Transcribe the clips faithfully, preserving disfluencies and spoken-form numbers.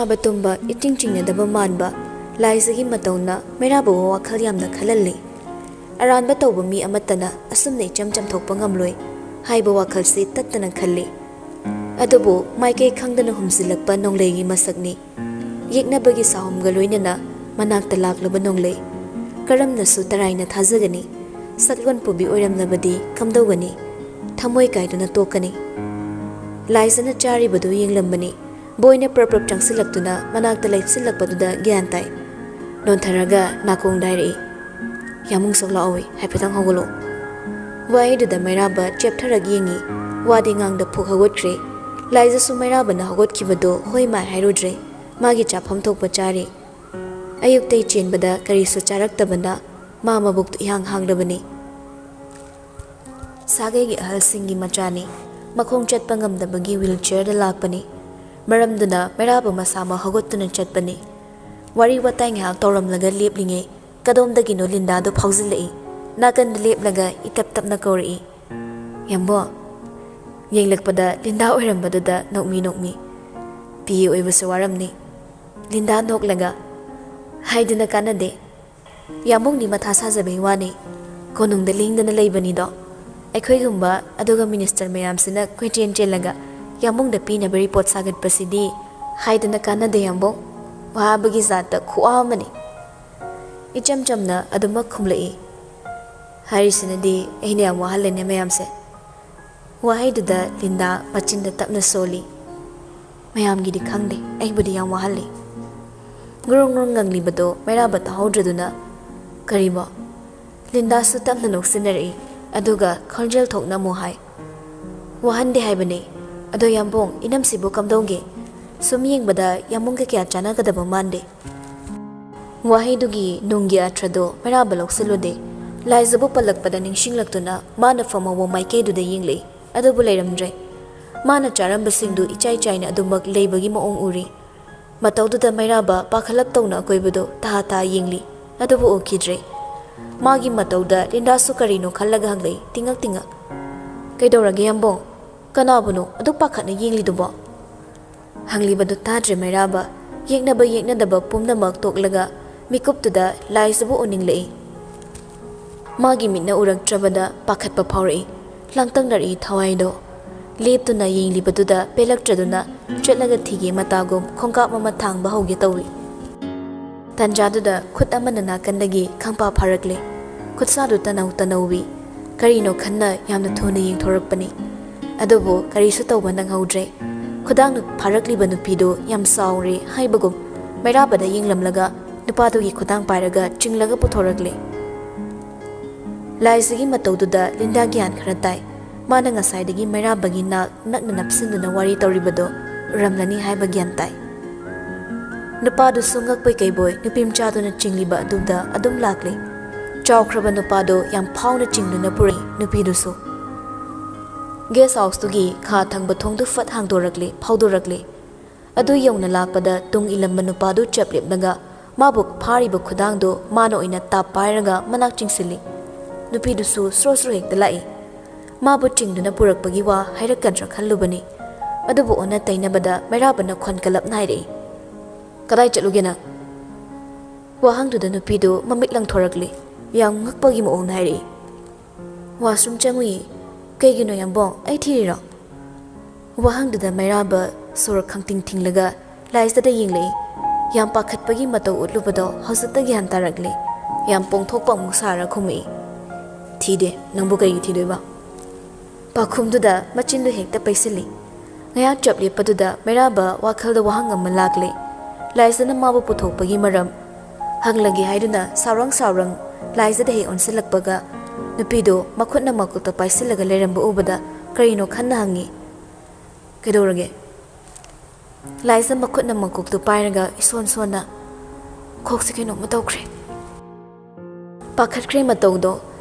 ꯆꯥꯕ ꯇꯨꯝꯕ ꯏꯆꯤꯡ ꯆꯤꯡꯅꯗꯕ ꯃꯥꯟꯕ ꯂꯥꯏꯖꯒꯤ ꯃꯇꯧꯅ ꯃꯩꯔꯥꯕꯕꯨ ꯋꯥꯈꯜ ꯌꯥꯝꯅ ꯈꯜꯍꯜꯂꯤ꯫ ꯑꯔꯥꯟꯕ ꯇꯧꯕ ꯃꯤ ꯑꯃꯠꯇꯅ ꯑꯁꯨꯝꯅ ꯏꯆꯝ ꯆꯝꯊꯣꯛꯄ ꯉꯝꯂꯣꯏ ꯍꯥꯏꯕ ꯋꯥꯈꯜꯁꯤ ꯇꯠꯇꯅ ꯈꯜꯂꯤ꯫ ꯑꯗꯨꯕꯨ ꯃꯥꯏꯀꯩ ꯈꯪꯗꯅ ꯍꯨꯝꯖꯤꯜꯂꯛꯄ ꯅꯣꯡꯂꯩꯒꯤ ꯃꯁꯛꯅꯤ꯫ ꯌꯦꯛꯅꯕꯒꯤ ꯁꯥꯍꯨꯝꯒ ꯂꯣꯏꯅꯅ ꯃꯅꯥꯛꯇ ꯂꯥꯛꯂꯕ ꯅꯣꯡꯂꯩ ꯀꯔꯝꯅꯁꯨ ꯇꯔꯥꯏꯅ ꯊꯥꯖꯒꯅꯤ? ꯁꯛꯂꯣꯟ ꯄꯨꯕꯤ ꯑꯣꯏꯔꯝꯂꯕꯗꯤ ꯀꯝꯗꯧꯒꯅꯤ? ꯊꯃꯣꯏ ꯀꯥꯏꯗꯨꯅ ꯇꯣꯛꯀꯅꯤ꯫ ꯂꯥꯏꯖꯅ ꯆꯥꯔꯤꯕꯗꯨ ꯌꯦꯡꯂꯝꯕꯅꯤ꯫ ꯕꯣꯏꯅ ꯄ꯭ꯔꯞ ꯄ꯭ꯔꯞ ꯆꯪꯁꯤꯜꯂꯛꯇꯨꯅ ꯃꯅꯥꯛꯇ ꯂꯦꯞꯁꯤꯜꯂꯛꯄꯗꯨꯗ ꯒ꯭ꯌꯥꯟ ꯇꯥꯏ꯫ ꯅꯣꯟꯊꯔꯒ ꯅꯥꯀꯣꯡꯗ ꯍꯥꯏꯔꯛꯏ, "ꯌꯥꯃꯨꯡ ꯁꯣꯛꯂꯥꯛꯑꯣꯏ, ꯍꯥꯏꯐꯦꯠꯇꯪ ꯍꯧꯒꯠꯂꯣ꯫" ꯋꯥꯍꯩꯗꯨꯗ ꯃꯩꯔꯥꯕ ꯆꯦꯞꯊꯔꯛ ꯌꯦꯡꯉꯤ꯫ ꯋꯥꯗꯤ ꯉꯥꯡꯗ ꯐꯨꯛ ꯍꯧꯒꯠꯈ꯭ꯔꯦ꯫ ꯂꯥꯏꯖꯁꯨ ꯃꯩꯔꯥꯕꯅ ꯍꯧꯒꯠꯈꯤꯕꯗꯣ ꯍꯣꯏ ꯃꯥꯏ ꯍꯥꯏꯔꯨꯗ꯭ꯔꯦ꯫ ꯃꯥꯒꯤ ꯆꯥꯐꯝ ꯊꯣꯛꯄ ꯆꯥꯔꯤ꯫ ꯑꯌꯨꯛꯇꯩ ꯆꯦꯟꯕꯗ ꯀꯔꯤꯁꯨ ꯆꯥꯔꯛꯇꯕꯅ ꯃꯥ ꯃꯕꯨꯛꯇꯨ ꯏꯍꯥꯡ ꯍꯥꯡꯂꯕꯅꯤ꯫ ꯁꯥꯒꯩꯒꯤ ꯑꯍꯜꯁꯤꯡꯒꯤ ꯃꯆꯥꯅꯤ꯫ ꯃꯈꯣꯡ ꯆꯠꯄ ꯉꯝꯗꯕꯒꯤ ꯋꯤꯜ ꯆꯤꯌꯔꯗ ꯂꯥꯛꯄꯅꯤ꯫ ꯃꯔꯝꯗꯨꯅ ꯃꯩꯔꯥꯕ ꯃꯁꯥꯃꯛ ꯍꯧꯒꯠꯇꯨꯅ ꯆꯠꯄꯅꯤ꯫ ꯋꯥꯔꯤ ꯋꯥꯇꯥꯏ ꯉꯥꯏꯍꯥꯛ ꯇꯧꯔꯝꯂꯒ ꯂꯦꯞꯂꯤꯉꯩ ꯀꯗꯣꯝꯗꯒꯤꯅꯣ ꯂꯤꯟꯗꯥꯗꯨ ꯐꯥꯎꯖꯤꯜꯂꯛꯏ꯫ ꯅꯥꯀꯟꯗ ꯂꯦꯞꯂꯒ ꯏꯇꯞ ꯇꯞꯅ ꯀꯧꯔꯛꯏ, "ꯌꯥꯝꯕꯣ꯫" ꯌꯦꯡꯂꯛꯄꯗ ꯂꯤꯟꯗꯥ ꯑꯣꯏꯔꯝꯕꯗꯨꯗ ꯅꯣꯛꯃꯤ ꯅꯣꯛꯃꯤ꯫ "ꯄꯤ ꯑꯦ ꯑꯣꯏꯕꯁꯨ ꯋꯥꯔꯝꯅꯤ꯫" ꯂꯤꯟꯗꯥ ꯅꯣꯛꯂꯒ, "ꯍꯥꯏꯗꯅ ꯀꯥꯟꯅꯗꯦ꯫ ꯌꯥꯝꯕꯨꯡꯗꯤ ꯃꯊꯥ ꯁꯥꯖꯕꯩ ꯋꯥꯅꯤ꯫ ꯀꯣꯅꯨꯡꯗ ꯂꯦꯡꯗꯅ ꯂꯩꯕꯅꯤꯗꯣ꯫ ꯑꯩꯈꯣꯏꯒꯨꯝꯕ ꯑꯗꯨꯒ ꯃꯤꯅꯤꯁꯇꯔ ꯃꯌꯥꯝꯁꯤꯅ ꯀꯣꯏꯆꯦꯟ ꯆꯦꯜꯂꯒ ꯌꯥꯝꯕꯨꯡꯗ ꯄꯤꯅꯕ ꯔꯤꯄꯣꯔꯠ ꯁꯥꯒꯠꯄꯁꯤꯗꯤ ꯍꯥꯏꯗꯅ ꯀꯥꯟꯅꯗꯦ ꯌꯥꯝꯕꯨꯡ꯫ ꯋꯥꯕꯒꯤ ꯖꯥꯠꯇ ꯈꯨꯋꯥ ꯑꯃꯅꯤ꯫" ꯏꯆꯝ ꯆꯝꯅ ꯑꯗꯨꯃꯛ ꯈꯨꯝꯂꯛꯏ꯫ "ꯍꯥꯏꯔꯤꯁꯤꯅꯗꯤ ꯑꯩꯅ ꯌꯥꯝ ꯋꯥꯍꯜꯂꯦꯅꯦ ꯃꯌꯥꯝꯁꯦ꯫" ꯋꯥꯍꯩꯗꯨꯗ ꯂꯤꯟꯗꯥ ꯃꯆꯤꯟꯗ ꯇꯞꯅ ꯁꯣꯜꯂꯤ꯫ "ꯃꯌꯥꯝꯒꯤꯗꯤ ꯈꯪꯗꯦ, ꯑꯩꯕꯨꯗꯤ ꯌꯥꯝ ꯋꯥꯍꯜꯂꯤ꯫" Grunge grunge ꯉꯪꯂꯤꯕꯗꯣ ꯃꯩꯔꯥꯕ ꯇꯥꯍꯧꯗ꯭ꯔꯗꯨꯅ, "ꯀꯔꯤꯕꯣ?" ꯂꯤꯟꯗꯥꯁꯨ ꯇꯞꯅ ꯅꯣꯛꯁꯤꯟꯅꯔꯛꯏ꯫ ꯑꯗꯨꯒ ꯈꯣꯟꯖꯦꯜ ꯊꯣꯛꯅ ꯑꯃꯨꯛ ꯍꯥꯏ, "ꯋꯥꯍꯟꯗꯦ ꯍꯥꯏꯕꯅꯦ꯫ ꯑꯗꯣ ꯌꯥꯝꯕꯣꯡ, ꯏꯅꯝꯁꯤꯕꯨ ꯀꯝꯗꯧꯒꯦ? ꯁꯨꯝ ꯌꯦꯡꯕꯗ ꯌꯥꯝꯕꯨꯡꯒ ꯀꯌꯥ ꯆꯥꯟꯅꯒꯗꯕ ꯃꯥꯟꯗꯦ꯫" ꯋꯥꯍꯩꯗꯨꯒꯤ ꯅꯨꯡꯒꯤ ꯑꯔꯊꯗꯣ ꯃꯩꯔꯥꯕ ꯂꯧꯁꯤꯜꯂꯨꯗꯦ꯫ ꯂꯥꯏꯖꯕꯨ ꯄꯜꯂꯛꯄꯗ ꯅꯤꯡꯁꯤꯡꯂꯛꯇꯨꯅ ꯃꯥꯅ ꯐꯝꯍꯧꯕ ꯃꯥꯏꯀꯩꯗꯨꯗ ꯌꯦꯡꯂꯛꯏ꯫ ꯑꯗꯨꯕꯨ ꯂꯩꯔꯝꯗ꯭ꯔꯦ꯫ ꯃꯥꯅ ꯆꯥꯔꯝꯕꯁꯤꯡꯗꯨ ꯏꯆꯥꯏ ꯆꯥꯏꯅ ꯑꯗꯨꯃꯛ ꯂꯩꯕꯒꯤ ꯃꯑꯣꯡ ꯎꯔꯤ꯫ ꯃꯇꯧꯗꯨꯗ ꯃꯩꯔꯥꯕ ꯄꯥꯈꯠꯂꯞ ꯇꯧꯅ ꯑꯀꯣꯏꯕꯗꯨ ꯇꯍꯥ ꯇꯍꯥ ꯌꯦꯡꯂꯤ꯫ ꯑꯗꯨꯕꯨ ꯎꯈꯤꯗ꯭ꯔꯦ꯫ ꯃꯥꯒꯤ ꯃꯇꯧꯗ ꯂꯤꯟꯗꯥꯁꯨ ꯀꯔꯤꯅꯣ ꯈꯜꯂꯒ ꯍꯪꯂꯛꯏ, ꯇꯤꯡꯉꯛ ꯇꯤꯡꯉꯛ꯫ "ꯀꯩꯗꯧꯔꯒꯦ ꯌꯥꯝꯕꯣꯡ? ꯀꯅꯥꯕꯨꯅꯣ ꯑꯗꯨꯛ ꯄꯥꯈꯠꯅ ꯌꯦꯡꯂꯤꯗꯨꯕꯣ?" ꯍꯪꯂꯤꯕꯗꯨ ꯇꯥꯗ꯭ꯔꯦ ꯃꯩꯔꯥꯕ꯫ ꯌꯦꯛꯅꯕ ꯌꯦꯛꯅꯗꯕ ꯄꯨꯝꯅꯃꯛ ꯇꯣꯛꯂꯒ ꯃꯤꯀꯨꯞꯇꯨꯗ ꯂꯥꯏꯖꯕꯨ ꯎꯅꯤꯡꯂꯛꯏ꯫ ꯃꯥꯒꯤ ꯃꯤꯠꯅ ꯎꯔꯛꯇ꯭ꯔꯕꯗ ꯄꯥꯈꯠꯄ ꯐꯥꯎꯔꯛꯏ꯫ ꯂꯥꯡꯇꯛꯅꯔꯛꯏ ꯊꯋꯥꯏꯗꯣ꯫ ꯂꯦꯞꯇꯨꯅ ꯌꯦꯡꯂꯤꯕꯗꯨꯗ ꯄꯦꯜꯂꯛꯇ꯭ꯔꯗꯨꯅ ꯆꯠꯂꯒ ꯊꯤꯒꯦ ꯃꯇꯥꯒꯨꯝ ꯈꯣꯡꯀꯥꯞ ꯑꯃ ꯊꯥꯡꯕ ꯍꯧꯒꯦ ꯇꯧꯏ꯫ ꯇꯟꯖꯥꯗꯨꯗ ꯈꯨꯠ ꯑꯃꯅ ꯅꯥꯀꯟꯗꯒꯤ ꯈꯪꯄꯥ ꯐꯥꯔꯛꯂꯦ꯫ ꯈꯨꯠꯁꯥꯗꯨ ꯇꯅꯧ ꯇꯅꯧꯋꯤ꯫ ꯀꯔꯤꯅꯣ ꯈꯟꯅ ꯌꯥꯝꯅ ꯊꯨꯅ ꯌꯦꯡꯊꯣꯔꯛꯄꯅꯤ꯫ ꯑꯗꯨꯕꯨ ꯀꯔꯤꯁꯨ ꯇꯧꯕ ꯅꯪꯍꯧꯗ꯭ꯔꯦ꯫ ꯈꯨꯗꯥꯡꯗꯨ ꯐꯥꯔꯛꯂꯤꯕ ꯅꯨꯄꯤꯗꯨ ꯌꯥꯝ ꯆꯥꯎꯔꯦ ꯍꯥꯏꯕꯒꯨꯝ ꯃꯩꯔꯥꯕꯗ ꯌꯦꯡꯂꯝꯂꯒ ꯅꯨꯄꯥꯗꯨꯒꯤ ꯈꯨꯗꯥꯡ ꯄꯥꯏꯔꯒ ꯆꯤꯡꯂꯒ ꯄꯨꯊꯣꯔꯛꯂꯦ꯫ ꯂꯥꯏꯖꯒꯤ ꯃꯇꯧꯗꯨꯗ ꯂꯤꯟꯗꯥ ꯒ꯭ꯌꯥꯟ ꯈꯔ ꯇꯥꯏ꯫ ꯃꯥꯅ ꯉꯁꯥꯏꯗꯒꯤ ꯃꯩꯔꯥꯕꯒꯤ ꯅꯥꯛ ꯅꯛꯅ ꯅꯞꯁꯤꯟꯗꯨꯅ ꯋꯥꯔꯤ ꯇꯧꯔꯤꯕꯗꯣ ꯎꯔꯝꯂꯅꯤ ꯍꯥꯏꯕ ꯒ꯭ꯌꯥꯟ ꯇꯥꯏ꯫ ꯅꯨꯄꯥꯗꯨꯁꯨ ꯉꯛꯄꯣꯏ ꯀꯩꯕꯣꯏ ꯅꯨꯄꯤ ꯃꯆꯥꯗꯨꯅ ꯆꯤꯡꯂꯤꯕ ꯑꯗꯨꯗ ꯑꯗꯨꯝ ꯂꯥꯛꯂꯤ꯫ ꯆꯥꯎꯈ꯭ꯔꯕ ꯅꯨꯄꯥꯗꯣ ꯌꯥꯝ ꯐꯥꯎꯅ ꯆꯤꯡꯗꯨꯅ ꯄꯨꯔꯛꯏ ꯅꯨꯄꯤꯗꯨꯁꯨ꯫ ꯒꯦꯁ ꯍꯥꯎꯁꯇꯨꯒꯤ ꯈꯥ ꯊꯪꯕ ꯊꯣꯡꯗꯨ ꯐꯠ ꯍꯥꯡꯗꯣꯔꯛꯂꯤ, ꯐꯥꯎꯗꯣꯔꯛꯂꯤ꯫ ꯑꯗꯨ ꯌꯧꯅ ꯂꯥꯛꯄꯗ ꯇꯨꯡ ꯏꯜꯂꯝꯕ ꯅꯨꯄꯥꯗꯨ ꯆꯞ ꯂꯦꯞꯂꯒ ꯃꯥꯕꯨ ꯐꯥꯔꯤꯕ ꯈꯨꯗꯥꯡꯗꯨ ꯃꯥꯅ ꯑꯣꯏꯅ ꯇꯥꯞ ꯄꯥꯏꯔꯒ ꯃꯅꯥꯛ ꯆꯤꯡꯁꯤꯜꯂꯤ꯫ ꯅꯨꯄꯤꯗꯨꯁꯨ ꯁ꯭ꯔꯣ ꯁ꯭ꯔꯣ ꯍꯦꯛꯇ ꯂꯥꯛꯏ꯫ ꯃꯥꯕꯨ ꯆꯤꯡꯗꯨꯅ ꯄꯨꯔꯛꯄꯒꯤ ꯋꯥ ꯍꯥꯏꯔꯛꯀꯗ꯭ꯔꯥ ꯈꯜꯂꯨꯕꯅꯤ꯫ ꯑꯗꯨꯕꯨ ꯑꯣꯟꯅ ꯇꯩꯅꯕꯗ ꯃꯩꯔꯥꯕꯅ ꯈꯣꯟ ꯀꯜꯂꯞꯅ ꯍꯥꯏꯔꯛꯏ, "ꯀꯗꯥꯏ ꯆꯠꯂꯨꯒꯦ ꯅꯪ?" ꯋꯥꯍꯪꯗꯨꯗ ꯅꯨꯄꯤꯗꯨ ꯃꯃꯤꯠ ꯂꯪꯊꯣꯔꯛꯂꯤ꯫ ꯌꯥꯝ ꯉꯛꯄꯒꯤ ꯃꯑꯣꯡꯗ ꯍꯥꯏꯔꯛꯏ, "ꯋꯥꯁꯔꯨꯝ ꯆꯪꯉꯨꯏ꯫" "ꯀꯩꯒꯤꯅꯣ ꯌꯥꯝꯕꯣꯡ, ꯑꯩ ꯊꯤꯔꯤꯔꯣ?" ꯋꯥꯍꯪꯗꯨꯗ ꯃꯩꯔꯥꯕ ꯁꯣꯔ ꯈꯪꯊꯤꯡ ꯊꯤꯡꯂꯒ ꯂꯥꯏꯖꯗ ꯌꯦꯡꯂꯛꯏ꯫ ꯌꯥꯝ ꯄꯥꯈꯠꯄꯒꯤ ꯃꯇꯧ ꯎꯠꯂꯨꯕꯗꯣ ꯍꯧꯖꯤꯛꯇ ꯒ꯭ꯌꯥꯟ ꯇꯥꯔꯛꯂꯦ꯫ ꯌꯥꯝ ꯄꯣꯡꯊꯣꯛꯄ ꯑꯃꯨꯛ ꯁꯥꯔ ꯈꯨꯝꯃꯛꯏ, "ꯊꯤꯗꯦ, ꯅꯪꯕꯨ ꯀꯔꯤꯒꯤ ꯊꯤꯗꯣꯏꯕ?" ꯄꯥꯎꯈꯨꯝꯗꯨꯗ ꯃꯆꯤꯟꯗꯨ ꯍꯦꯛꯇ ꯄꯩꯁꯤꯜꯂꯤ꯫ ꯉꯥꯏꯍꯥꯛ ꯆꯞ ꯂꯦꯞꯄꯗꯨꯗ ꯃꯩꯔꯥꯕ ꯋꯥꯈꯜꯗ ꯋꯥꯍꯪ ꯑꯃ ꯂꯥꯛꯂꯦ꯫ ꯂꯥꯏꯖꯅ ꯃꯥꯕꯨ ꯄꯨꯊꯣꯛꯄꯒꯤ ꯃꯔꯝ ꯍꯪꯂꯒꯦ ꯍꯥꯏꯗꯨꯅ ꯁꯥꯎꯔꯪ ꯁꯥꯎꯔꯪ ꯂꯥꯏꯖꯗ ꯍꯦꯛ ꯑꯣꯟꯁꯤꯜꯂꯛꯄꯒ ꯅꯨꯄꯤꯗꯨ ꯃꯈꯨꯠꯅ ꯃꯀꯣꯛꯇ ꯄꯥꯏꯁꯤꯜꯂꯒ ꯂꯩꯔꯝꯕ ꯎꯕꯗ ꯀꯔꯤꯅꯣ ꯈꯟꯅ ꯍꯪꯉꯤ꯫ "ꯀꯩꯗꯧꯔꯒꯦ?" ꯂꯥꯏꯖ ꯃꯈꯨꯠꯅ ꯃꯀꯣꯛꯇꯨ ꯄꯥꯏꯔꯒ ꯏꯁꯣꯟ ꯁꯣꯟꯅ, "ꯀꯣꯛꯁꯦ ꯀꯩꯅꯣꯝꯃ ꯇꯧꯈ꯭ꯔꯦ꯫" ꯄꯥꯈꯠꯈ꯭ꯔꯦ ꯃꯇꯧꯗꯣ꯫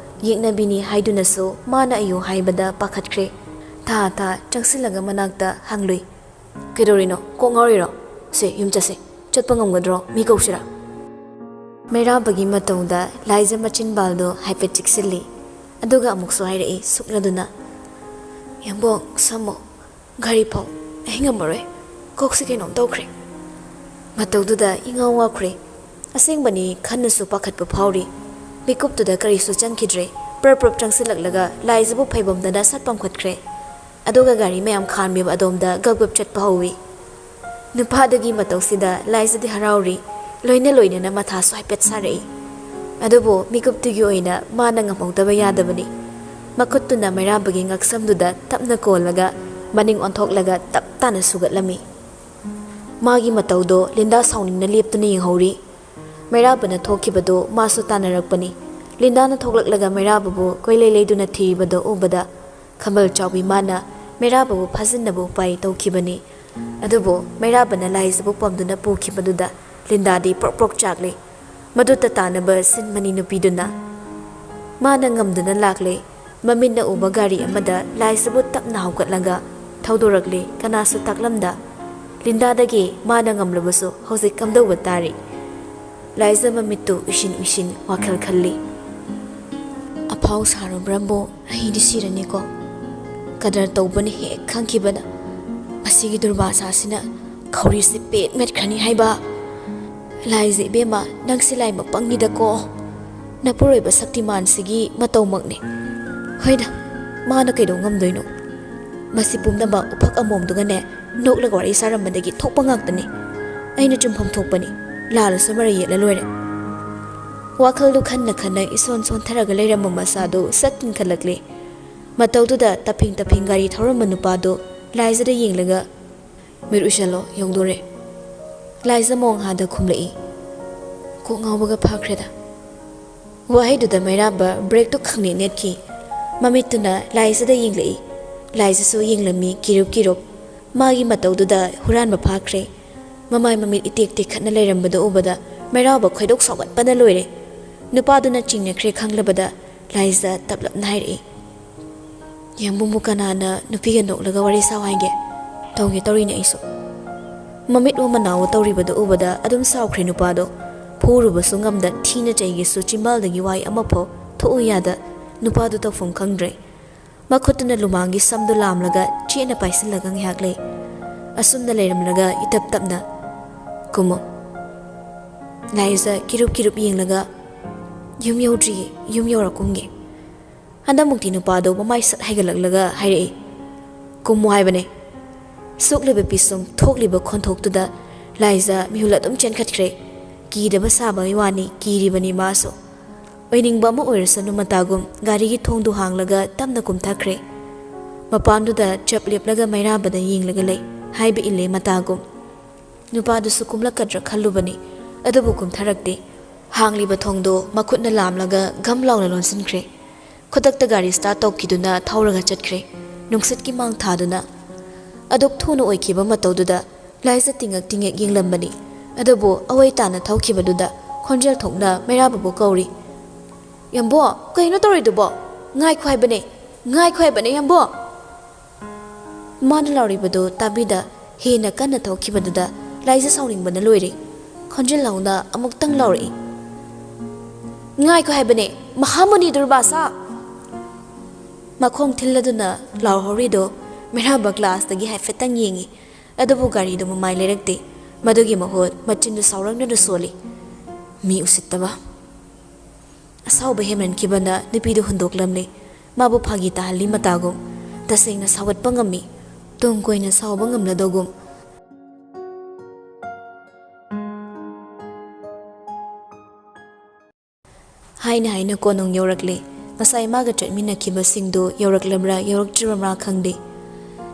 ꯌꯦꯛꯅꯕꯤꯅꯤ ꯍꯥꯏꯗꯨꯅꯁꯨ ꯃꯥꯅ ꯑꯌꯨ ꯍꯥꯏꯕꯗ ꯄꯥꯈꯠꯈ꯭ꯔꯦ꯫ ꯊꯥ ꯊꯥ ꯆꯪꯁꯤꯜꯂꯒ ꯃꯅꯥꯛꯇ ꯍꯪꯂꯨꯏ, "ꯀꯩꯗꯧꯔꯤꯅꯣ? ꯀꯣꯛ ꯉꯥꯎꯔꯤꯔꯣ? ꯁꯦ, ꯌꯨꯝ ꯆꯠꯁꯦ꯫ ꯆꯠꯄ ꯉꯝꯒꯗ꯭ꯔꯣ? ꯃꯤ ꯀꯧꯁꯤꯔꯥ?" ꯃꯩꯔꯥꯕꯒꯤ ꯃꯇꯧꯗ ꯂꯥꯏꯖ ꯃꯆꯤꯟꯕꯥꯜꯗꯣ ꯍꯥꯏꯐꯦꯠ ꯆꯤꯛꯁꯤꯜꯂꯤ꯫ ꯑꯗꯨꯒ ꯑꯃꯨꯛꯁꯨ ꯍꯥꯏꯔꯛꯏ ꯁꯨꯛꯅꯗꯨꯅ, "ꯌꯥꯝꯕꯣꯡ, ꯁꯝꯃꯣ꯫ ꯒꯥꯔꯤ ꯐꯥꯎ꯫ ꯑꯩ ꯉꯝꯃꯔꯣꯏ꯫ ꯀꯣꯛꯁꯤ ꯀꯩꯅꯣꯝ ꯇꯧꯈ꯭ꯔꯦ꯫ ꯃꯇꯧꯗꯨꯗ ꯏꯉꯥꯎ ꯉꯥꯎꯈ꯭ꯔꯦ꯫ ꯑꯁꯦꯡꯕꯅꯤ, ꯈꯟꯅꯁꯨ ꯄꯥꯈꯠꯄ ꯐꯥꯎꯔꯤ꯫ ꯃꯤꯀꯨꯞꯇꯨꯗ ꯀꯔꯤꯁꯨ ꯆꯪꯈꯤꯗ꯭ꯔꯦ꯫ ꯄ꯭ꯔꯞ ꯄ꯭ꯔꯞ ꯆꯪꯁꯤꯜꯂꯛꯂꯒ ꯂꯥꯏꯖꯕꯨ ꯐꯩꯕꯣꯝꯗꯅ ꯁꯠ ꯄꯝꯈꯠꯈ꯭ꯔꯦ꯫ ꯑꯗꯨꯒ ꯒꯥꯔꯤ ꯃꯌꯥꯝ ꯈꯥꯝꯃꯤꯕ ꯑꯗꯣꯝꯗ ꯒꯞ ꯒꯞ ꯆꯠꯄ ꯍꯧꯏ꯫ ꯅꯨꯄꯥꯗꯨꯒꯤ ꯃꯇꯧꯁꯤꯗ ꯂꯥꯏꯖꯗꯤ ꯍꯔꯥꯎꯔꯤ, ꯂꯣꯏꯅ ꯂꯣꯏꯅꯅ ꯃꯊꯥꯁꯨ ꯍꯥꯏꯐꯦꯠ ꯁꯥꯔꯛꯏ꯫ ꯑꯗꯨꯕꯨ ꯃꯤꯀꯨꯞꯇꯨꯒꯤ ꯑꯣꯏꯅ ꯃꯥꯅ ꯉꯝꯍꯧꯗꯕ ꯌꯥꯗꯕꯅꯤ꯫ ꯃꯈꯨꯠꯇꯨꯅ ꯃꯩꯔꯥꯕꯒꯤ ꯉꯛꯁꯝꯗꯨꯗ ꯇꯞꯅ ꯀꯣꯜꯂꯒ ꯃꯅꯤꯡ ꯑꯣꯟꯊꯣꯛꯂꯒ ꯇꯞ ꯇꯥꯅ ꯁꯨꯒꯠꯂꯝꯃꯤ꯫ ꯃꯥꯒꯤ ꯃꯇꯧꯗꯣ ꯂꯤꯟꯗꯥ ꯁꯥꯎꯅꯤꯡꯅ ꯂꯦꯞꯇꯨꯅ ꯌꯦꯡꯍꯧꯔꯤ꯫ ꯃꯩꯔꯥꯕꯅ ꯊꯣꯛꯈꯤꯕꯗꯨ ꯃꯥꯁꯨ ꯇꯥꯟꯅꯔꯛꯄꯅꯤ꯫ ꯂꯤꯟꯗꯥꯅ ꯊꯣꯛꯂꯛꯂꯒ ꯃꯩꯔꯥꯕꯕꯨ ꯀꯣꯏꯂꯩ ꯂꯩꯗꯨꯅ ꯊꯤꯔꯤꯕꯗꯨ ꯎꯕꯗ ꯈꯝꯕꯜ ꯆꯥꯎꯕꯤ ꯃꯥꯅ ꯃꯩꯔꯥꯕꯕꯨ ꯐꯥꯖꯤꯟꯅꯕ ꯎꯄꯥꯏ ꯇꯧꯈꯤꯕꯅꯤ꯫ ꯑꯗꯨꯕꯨ ꯃꯩꯔꯥꯕꯅ ꯂꯥꯏꯖꯕꯨ ꯄꯝꯗꯨꯅ ꯄꯨꯈꯤꯕꯗꯨꯗ ꯂꯤꯟꯗꯥꯗꯤ ꯄ꯭ꯔꯣꯛ ꯄ꯭ꯔꯣꯛ ꯆꯥꯛꯂꯤ꯫ ꯃꯗꯨꯇ ꯇꯥꯅꯕ ꯁꯤꯟꯕꯅꯤ ꯅꯨꯄꯤꯗꯨꯅ꯫ ꯃꯥꯅ ꯉꯝꯗꯨꯅ ꯂꯥꯛꯂꯦ꯫ ꯃꯃꯤꯠꯅ ꯎꯕ ꯒꯥꯔꯤ ꯑꯃꯗ ꯂꯥꯏꯖꯕꯨ ꯇꯞꯅ ꯍꯧꯒꯠꯂꯒ ꯊꯧꯗꯣꯔꯛꯂꯦ꯫ ꯀꯅꯥꯁꯨ ꯇꯥꯛꯂꯝꯗ ꯂꯤꯟꯗꯥꯗꯒꯤ ꯃꯥꯅ ꯉꯝꯂꯕꯁꯨ ꯍꯧꯖꯤꯛ ꯀꯝꯗꯧꯕ ꯇꯥꯔꯤ? ꯂꯥꯏꯖ ꯃꯃꯤꯠꯇꯨ ꯎꯏꯁꯤꯟ ꯎꯏꯁꯤꯟ ꯋꯥꯈꯜ ꯈꯜꯂꯤ꯫ "ꯑꯐꯥꯎ ꯁꯥꯔꯨꯕ꯭ꯔꯕꯨ ꯑꯩꯗꯤ ꯁꯤꯔꯅꯤꯀꯣ꯫ ꯀꯗꯔ ꯇꯧꯕꯅ ꯍꯦꯛ ꯈꯪꯈꯤꯕꯅ ꯃꯁꯤꯒꯤ ꯗꯨꯔꯕꯥꯁꯥꯁꯤꯅ ꯈꯧꯔꯤꯁꯦ ꯄꯦꯠ ꯃꯦꯠꯈ꯭ꯔꯅꯤ ꯍꯥꯏꯕ꯫ ꯂꯥꯏꯖ ꯏꯕꯦꯝꯃ, ꯅꯪꯁꯦ ꯂꯥꯏ ꯃꯄꯪꯅꯤꯗꯀꯣ꯫ ꯅꯄꯨꯔꯣꯏꯕ ꯁꯛꯇꯤꯃꯥꯟꯁꯤꯒꯤ ꯃꯇꯧꯃꯛꯅꯤ꯫ ꯍꯣꯏꯗ, ꯃꯥꯅ ꯀꯩꯗꯧ ꯉꯝꯗꯣꯏꯅꯣ? ꯃꯁꯤ ꯄꯨꯝꯅꯃꯛ ꯎꯐꯛ ꯑꯃꯣꯝꯗꯨꯒꯅꯦ ꯅꯣꯛꯂꯒ ꯋꯥꯔꯤ ꯁꯥꯔꯝꯕꯗꯒꯤ ꯊꯣꯛꯄ ꯉꯥꯛꯇꯅꯤ꯫ ꯑꯩꯅ ꯆꯨꯝꯐꯝ ꯊꯣꯛꯄꯅꯤ, ꯂꯥꯜꯂꯁꯨ ꯃꯔꯩ ꯌꯦꯠꯂ ꯂꯣꯏꯔꯦ"꯫ ꯋꯥꯈꯜꯗꯨ ꯈꯟꯅ ꯈꯟꯅ ꯏꯁꯣꯟ ꯁꯣꯟꯊꯔꯒ ꯂꯩꯔꯝꯕ ꯃꯆꯥꯗꯨ ꯁꯠ ꯏꯟꯈꯠꯂꯛꯂꯦ꯫ ꯃꯇꯧꯗꯨꯗ ꯇꯞꯐꯤꯡ ꯇꯞꯐꯤꯡ ꯒꯥꯔꯤ ꯊꯧꯔꯝꯕ ꯅꯨꯄꯥꯗꯨ ꯂꯥꯏꯖꯗ ꯌꯦꯡꯂꯒ, "ꯃꯤꯠ ꯎꯏꯁꯜꯂꯣ, ꯌꯧꯗꯣꯔꯦ"꯫ ꯂꯥꯏꯖ ꯃꯣꯡꯍꯥꯗ ꯈꯨꯝꯂꯛꯏ꯫ ꯀꯣꯛ ꯉꯥꯎꯕꯒ ꯐꯥꯈ꯭ꯔꯦꯗ꯫ ꯋꯥꯍꯩꯗꯨꯗ ꯃꯩꯔꯥꯕ ꯕ꯭ꯔꯦꯛꯇꯨ ꯈꯪꯅꯦꯠ ꯅꯦꯠꯈꯤ꯫ ꯃꯃꯤꯠꯇꯨꯅ ꯂꯥꯏꯖꯗ ꯌꯦꯡꯂꯛꯏ꯫ ꯂꯥꯏꯖꯁꯨ ꯌꯦꯡꯂꯝꯃꯤ ꯀꯤꯔꯨꯞ ꯀꯤꯔꯨꯞ꯫ ꯃꯥꯒꯤ ꯃꯇꯧꯗꯨꯗ ꯍꯨꯔꯥꯟꯕ ꯐꯥꯈ꯭ꯔꯦ꯫ ꯃꯃꯥꯏ ꯃꯃꯤꯠ ꯏꯇꯦꯛ ꯇꯦꯛꯈꯠꯅ ꯂꯩꯔꯝꯕꯗꯨ ꯎꯕꯗ ꯃꯩꯔꯥꯕ ꯈꯣꯏꯗꯧ ꯁꯥꯎꯒꯠꯄꯅ ꯂꯣꯏꯔꯦ꯫ ꯅꯨꯄꯥꯗꯨꯅ ꯆꯤꯡꯅꯈ꯭ꯔꯦ ꯈꯪꯂꯕꯗ ꯂꯥꯏꯖ ꯇꯞꯂꯞꯅ ꯍꯥꯏꯔꯛꯏ, "ꯌꯦꯡꯕꯨꯡꯕꯨ ꯀꯅꯥꯅ ꯅꯨꯄꯤꯒ ꯅꯣꯛꯂꯒ ꯋꯥꯔꯤ ꯁꯥꯎ ꯍꯥꯏꯒꯦ? ꯇꯧꯒꯦ ꯇꯧꯔꯤꯅꯦ ꯑꯩꯁꯨ"꯫ ꯃꯃꯤꯠ ꯋꯣ ꯃꯅꯥ ꯋꯣ ꯇꯧꯔꯤꯕꯗꯨ ꯎꯕꯗ ꯑꯗꯨꯝ ꯁꯥꯎꯈ꯭ꯔꯦ ꯅꯨꯄꯥꯗꯣ꯫ ꯐꯨꯔꯨꯕꯁꯨ ꯉꯝꯗ ꯊꯤꯅ ꯆꯩꯒꯦꯁꯨ ꯆꯤꯝꯕꯥꯜꯗꯒꯤ ꯋꯥꯍꯩ ꯑꯃꯐꯥꯎ ꯊꯣꯛꯎ ꯌꯥꯗ ꯅꯨꯄꯥꯗꯨ ꯇꯧꯐꯝ ꯈꯪꯗ꯭ꯔꯦ꯫ ꯃꯈꯨꯠꯇꯨꯅ ꯂꯨꯃꯥꯡꯒꯤ ꯁꯝꯗꯨ ꯂꯥꯝꯂꯒ ꯆꯦꯠꯅ ꯄꯥꯏꯁꯤꯜꯂꯒ ꯉꯥꯏꯍꯥꯛ ꯂꯩ꯫ ꯑꯁꯨꯝꯅ ꯂꯩꯔꯝꯂꯒ ꯏꯇꯞ ꯇꯞꯅ ꯀꯨꯝꯃꯣ꯫ ꯂꯥꯏꯖ ꯀꯤꯔꯨꯞ ꯀꯤꯔꯨꯞ ꯌꯦꯡꯂꯒ, "ꯌꯨꯝ ꯌꯧꯗ꯭ꯔꯤꯌꯦ, ꯌꯨꯝ ꯌꯧꯔ ꯀꯨꯝꯒꯦ꯫ ꯍꯟꯗꯛꯃꯨꯛꯇꯤ" ꯅꯨꯄꯥꯗꯣ ꯃꯃꯥꯏ ꯁꯠ ꯍꯥꯏꯒꯠꯂꯛꯂꯒ ꯍꯥꯏꯔꯛꯏ, "ꯀꯨꯝꯃꯣ ꯍꯥꯏꯕꯅꯦ"꯫ ꯁꯣꯛꯂꯤꯕ ꯄꯤꯁꯨꯝ ꯊꯣꯛꯂꯤꯕ ꯈꯣꯟꯊꯣꯛꯇꯨꯗ ꯂꯥꯏꯖ ꯃꯤꯍꯨꯜ ꯑꯗꯨꯝ ꯆꯦꯟꯈꯠꯈ꯭ꯔꯦ꯫ ꯀꯤꯗꯕ ꯁꯥꯕꯒꯤ ꯋꯥꯅꯤ, ꯀꯤꯔꯤꯕꯅꯤ ꯃꯥꯁꯨ꯫ ꯑꯣꯏꯅꯤꯡꯕ ꯑꯃ ꯑꯣꯏꯔꯁꯅꯨ ꯃꯇꯥꯒꯨꯝ ꯒꯥꯔꯤꯒꯤ ꯊꯣꯡꯗꯨ ꯍꯥꯡꯂꯒ ꯇꯞꯅ ꯀꯨꯝꯊꯈ꯭ꯔꯦ꯫ ꯃꯄꯥꯟꯗꯨꯗ ꯆꯞ ꯂꯦꯞꯂꯒ ꯃꯩꯔꯥꯕꯗ ꯌꯦꯡꯂꯒ ꯂꯩ ꯍꯥꯏꯕ ꯏꯜꯂꯦ ꯃꯇꯥꯒꯨꯝ꯫ ꯅꯨꯄꯥꯗꯨꯁꯨ ꯀꯨꯝꯂꯛꯀꯗ꯭ꯔꯥ ꯈꯜꯂꯨꯕꯅꯤ, ꯑꯗꯨꯕꯨ ꯀꯨꯝꯊꯔꯛꯇꯦ꯫ ꯍꯥꯡꯂꯤꯕ ꯊꯣꯡꯗꯣ ꯃꯈꯨꯠꯅ ꯂꯥꯝꯂꯒ ꯒꯝ ꯂꯥꯎꯅ ꯂꯣꯟꯁꯤꯟꯈ꯭ꯔꯦ꯫ ꯈꯨꯗꯛꯇ ꯒꯥꯔꯤ ꯁ꯭ꯇꯥꯔꯠ ꯇꯧꯈꯤꯗꯨꯅ ꯊꯧꯔꯒ ꯆꯠꯈ꯭ꯔꯦ, ꯅꯨꯡꯁꯤꯠꯀꯤ ꯃꯥꯡ ꯊꯥꯗꯨꯅ꯫ ꯑꯗꯨꯛ ꯊꯨꯅ ꯑꯣꯏꯈꯤꯕ ꯃꯇꯧꯗꯨꯗ ꯂꯥꯏꯖ ꯇꯤꯡꯉꯛ ꯇꯤꯡꯉꯛ ꯌꯦꯡꯂꯝꯕꯅꯤ꯫ ꯑꯗꯨꯕꯨ ꯑꯋꯥꯏ ꯇꯥꯅ ꯊꯧꯈꯤꯕꯗꯨꯗ ꯈꯣꯟꯖꯦꯜ ꯊꯣꯛꯅ ꯃꯩꯔꯥꯕꯕꯨ ꯀꯧꯔꯤ꯫ "ꯌꯥꯝꯕꯣ, ꯀꯩꯅꯣ ꯇꯧꯔꯤꯗꯨꯕꯣ? ꯉꯥꯏꯈꯣ ꯍꯥꯏꯕꯅꯦ, ꯉꯥꯏꯈꯣ ꯍꯥꯏꯕꯅꯦ, ꯌꯥꯝꯕꯣ!" ꯃꯥꯅ ꯂꯥꯎꯔꯤꯕꯗꯨ ꯇꯥꯕꯤꯗ ꯍꯦꯟꯅ ꯀꯟꯅ ꯊꯧꯈꯤꯕꯗꯨꯗ ꯂꯥꯏꯖ ꯁꯥꯎꯅꯤꯡꯕꯅ ꯂꯣꯏꯔꯦ꯫ ꯈꯣꯟꯖꯦꯜ ꯂꯥꯎꯅ ꯑꯃꯨꯛꯇꯪ ꯂꯥꯎꯔꯛꯏ, "ꯉꯥꯏꯈꯣ ꯍꯥꯏꯕꯅꯦ, ꯃꯍꯥꯃꯨꯅꯤ ꯗꯨꯔꯕꯥꯁꯥ!" ꯃꯈꯣꯡ ꯊꯤꯜꯂꯗꯨꯅ ꯂꯥꯎꯍꯧꯔꯤꯗꯣ ꯃꯩꯔꯥꯕ ꯒ꯭ꯂꯥꯁꯇꯒꯤ ꯍꯥꯏꯐꯦꯠꯇꯪ ꯌꯦꯡꯉꯤ꯫ ꯑꯗꯨꯕꯨ ꯒꯥꯔꯤꯗꯨ ꯃꯃꯥꯏ ꯂꯩꯔꯛꯇꯦ꯫ ꯃꯗꯨꯒꯤ ꯃꯍꯨꯠ ꯃꯆꯤꯟꯗꯨ ꯁꯥꯎꯔꯛꯅꯅ ꯁꯣꯜꯂꯤ꯫ ꯃꯤ ꯎꯁꯤꯠꯇꯕ꯫ ꯑꯁꯥꯎꯕ ꯍꯦꯟꯃꯟꯈꯤꯕꯅ ꯅꯨꯄꯤꯗꯨ ꯍꯨꯟꯗꯣꯛꯂꯝꯂꯦ꯫ ꯃꯥꯕꯨ ꯐꯥꯒꯤ ꯇꯥꯍꯜꯂꯤ ꯃꯇꯥꯒꯨꯝ꯫ ꯇꯁꯦꯡꯅ ꯁꯥꯎꯒꯠꯄ ꯉꯝꯃꯤ꯫ ꯇꯨꯡ ꯀꯣꯏꯅ ꯁꯥꯎꯕ ꯉꯝꯂꯗꯧꯒꯨꯝ꯫ ꯍꯥꯏꯅ ꯍꯥꯏꯅ ꯀꯣꯅꯨꯡ ꯌꯧꯔꯛꯂꯦ꯫ ꯉꯁꯥꯏ ꯃꯥꯒ ꯆꯠꯃꯤꯟꯅꯈꯤꯕꯁꯤꯡꯗꯨ ꯌꯧꯔꯛꯂꯕ꯭ꯔꯥ ꯌꯧꯔꯛꯇ꯭ꯔꯤꯕ꯭ꯔꯥ ꯈꯪꯗꯦ꯫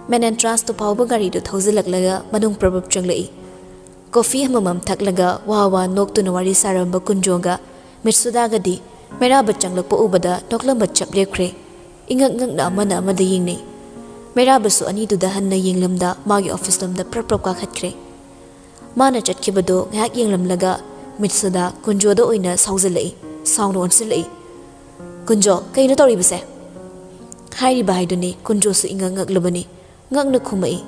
ꯃꯦꯟ ꯑꯦꯟꯇ꯭ꯔꯥꯟꯁꯇꯨ ꯐꯥꯎꯕ ꯒꯥꯔꯤꯗꯨ ꯊꯧꯖꯤꯜꯂꯛꯂꯒ ꯃꯅꯨꯡ ꯄ꯭ꯔꯕꯞ ꯆꯪꯂꯛꯏ꯫ ꯀꯣꯐꯤ ꯑꯃꯃꯝ ꯊꯛꯂꯒ ꯋꯥ ꯋꯥ ꯅꯣꯛꯇꯨꯅ ꯋꯥꯔꯤ ꯁꯥꯔꯝꯕ ꯀꯨꯟꯖꯣꯒ ꯃꯤꯠꯁꯨꯗꯥꯒꯗꯤ ꯃꯩꯔꯥꯕ ꯆꯪꯂꯛꯄ ꯎꯕꯗ ꯅꯣꯛꯂꯝꯕ ꯆꯞ ꯂꯦꯞꯈ꯭ꯔꯦ꯫ ꯏꯉꯛ ꯉꯛꯅ ꯑꯃꯅ ꯑꯃꯗ ꯌꯦꯡꯅꯩ꯫ ꯃꯩꯔꯥꯕꯁꯨ ꯑꯅꯤꯗꯨꯗ ꯍꯟꯅ ꯌꯦꯡꯂꯝꯗ ꯃꯥꯒꯤ ꯑꯣꯐꯤꯁ ꯂꯣꯝꯗ ꯄ꯭ꯔꯞ ꯄ꯭ꯔꯞ ꯀꯥꯈꯠꯈ꯭ꯔꯦ꯫ ꯃꯥꯅ ꯆꯠꯈꯤꯕꯗꯨ ꯉꯥꯏꯍꯥꯛ ꯌꯦꯡꯂꯝꯂꯒ ꯃꯤꯠꯁꯨꯗꯥ ꯀꯨꯟꯖꯣꯗ ꯑꯣꯏꯅ ꯁꯥꯎꯖꯜꯂꯛꯏ, ꯁꯥꯎꯅ ꯑꯣꯟꯁꯤꯜꯂꯛꯏ꯫ "ꯀꯨꯟꯖꯣ, ꯀꯩꯅꯣ ꯇꯧꯔꯤꯕꯁꯦ?" ꯍꯥꯏꯔꯤꯕ ꯍꯥꯏꯗꯨꯅꯤ꯫ ꯀꯨꯟꯖꯣꯁꯨ ꯏꯉꯛ ꯉꯛꯂꯕꯅꯤ꯫ ꯉꯛꯅ ꯈꯨꯝꯃꯛꯏ,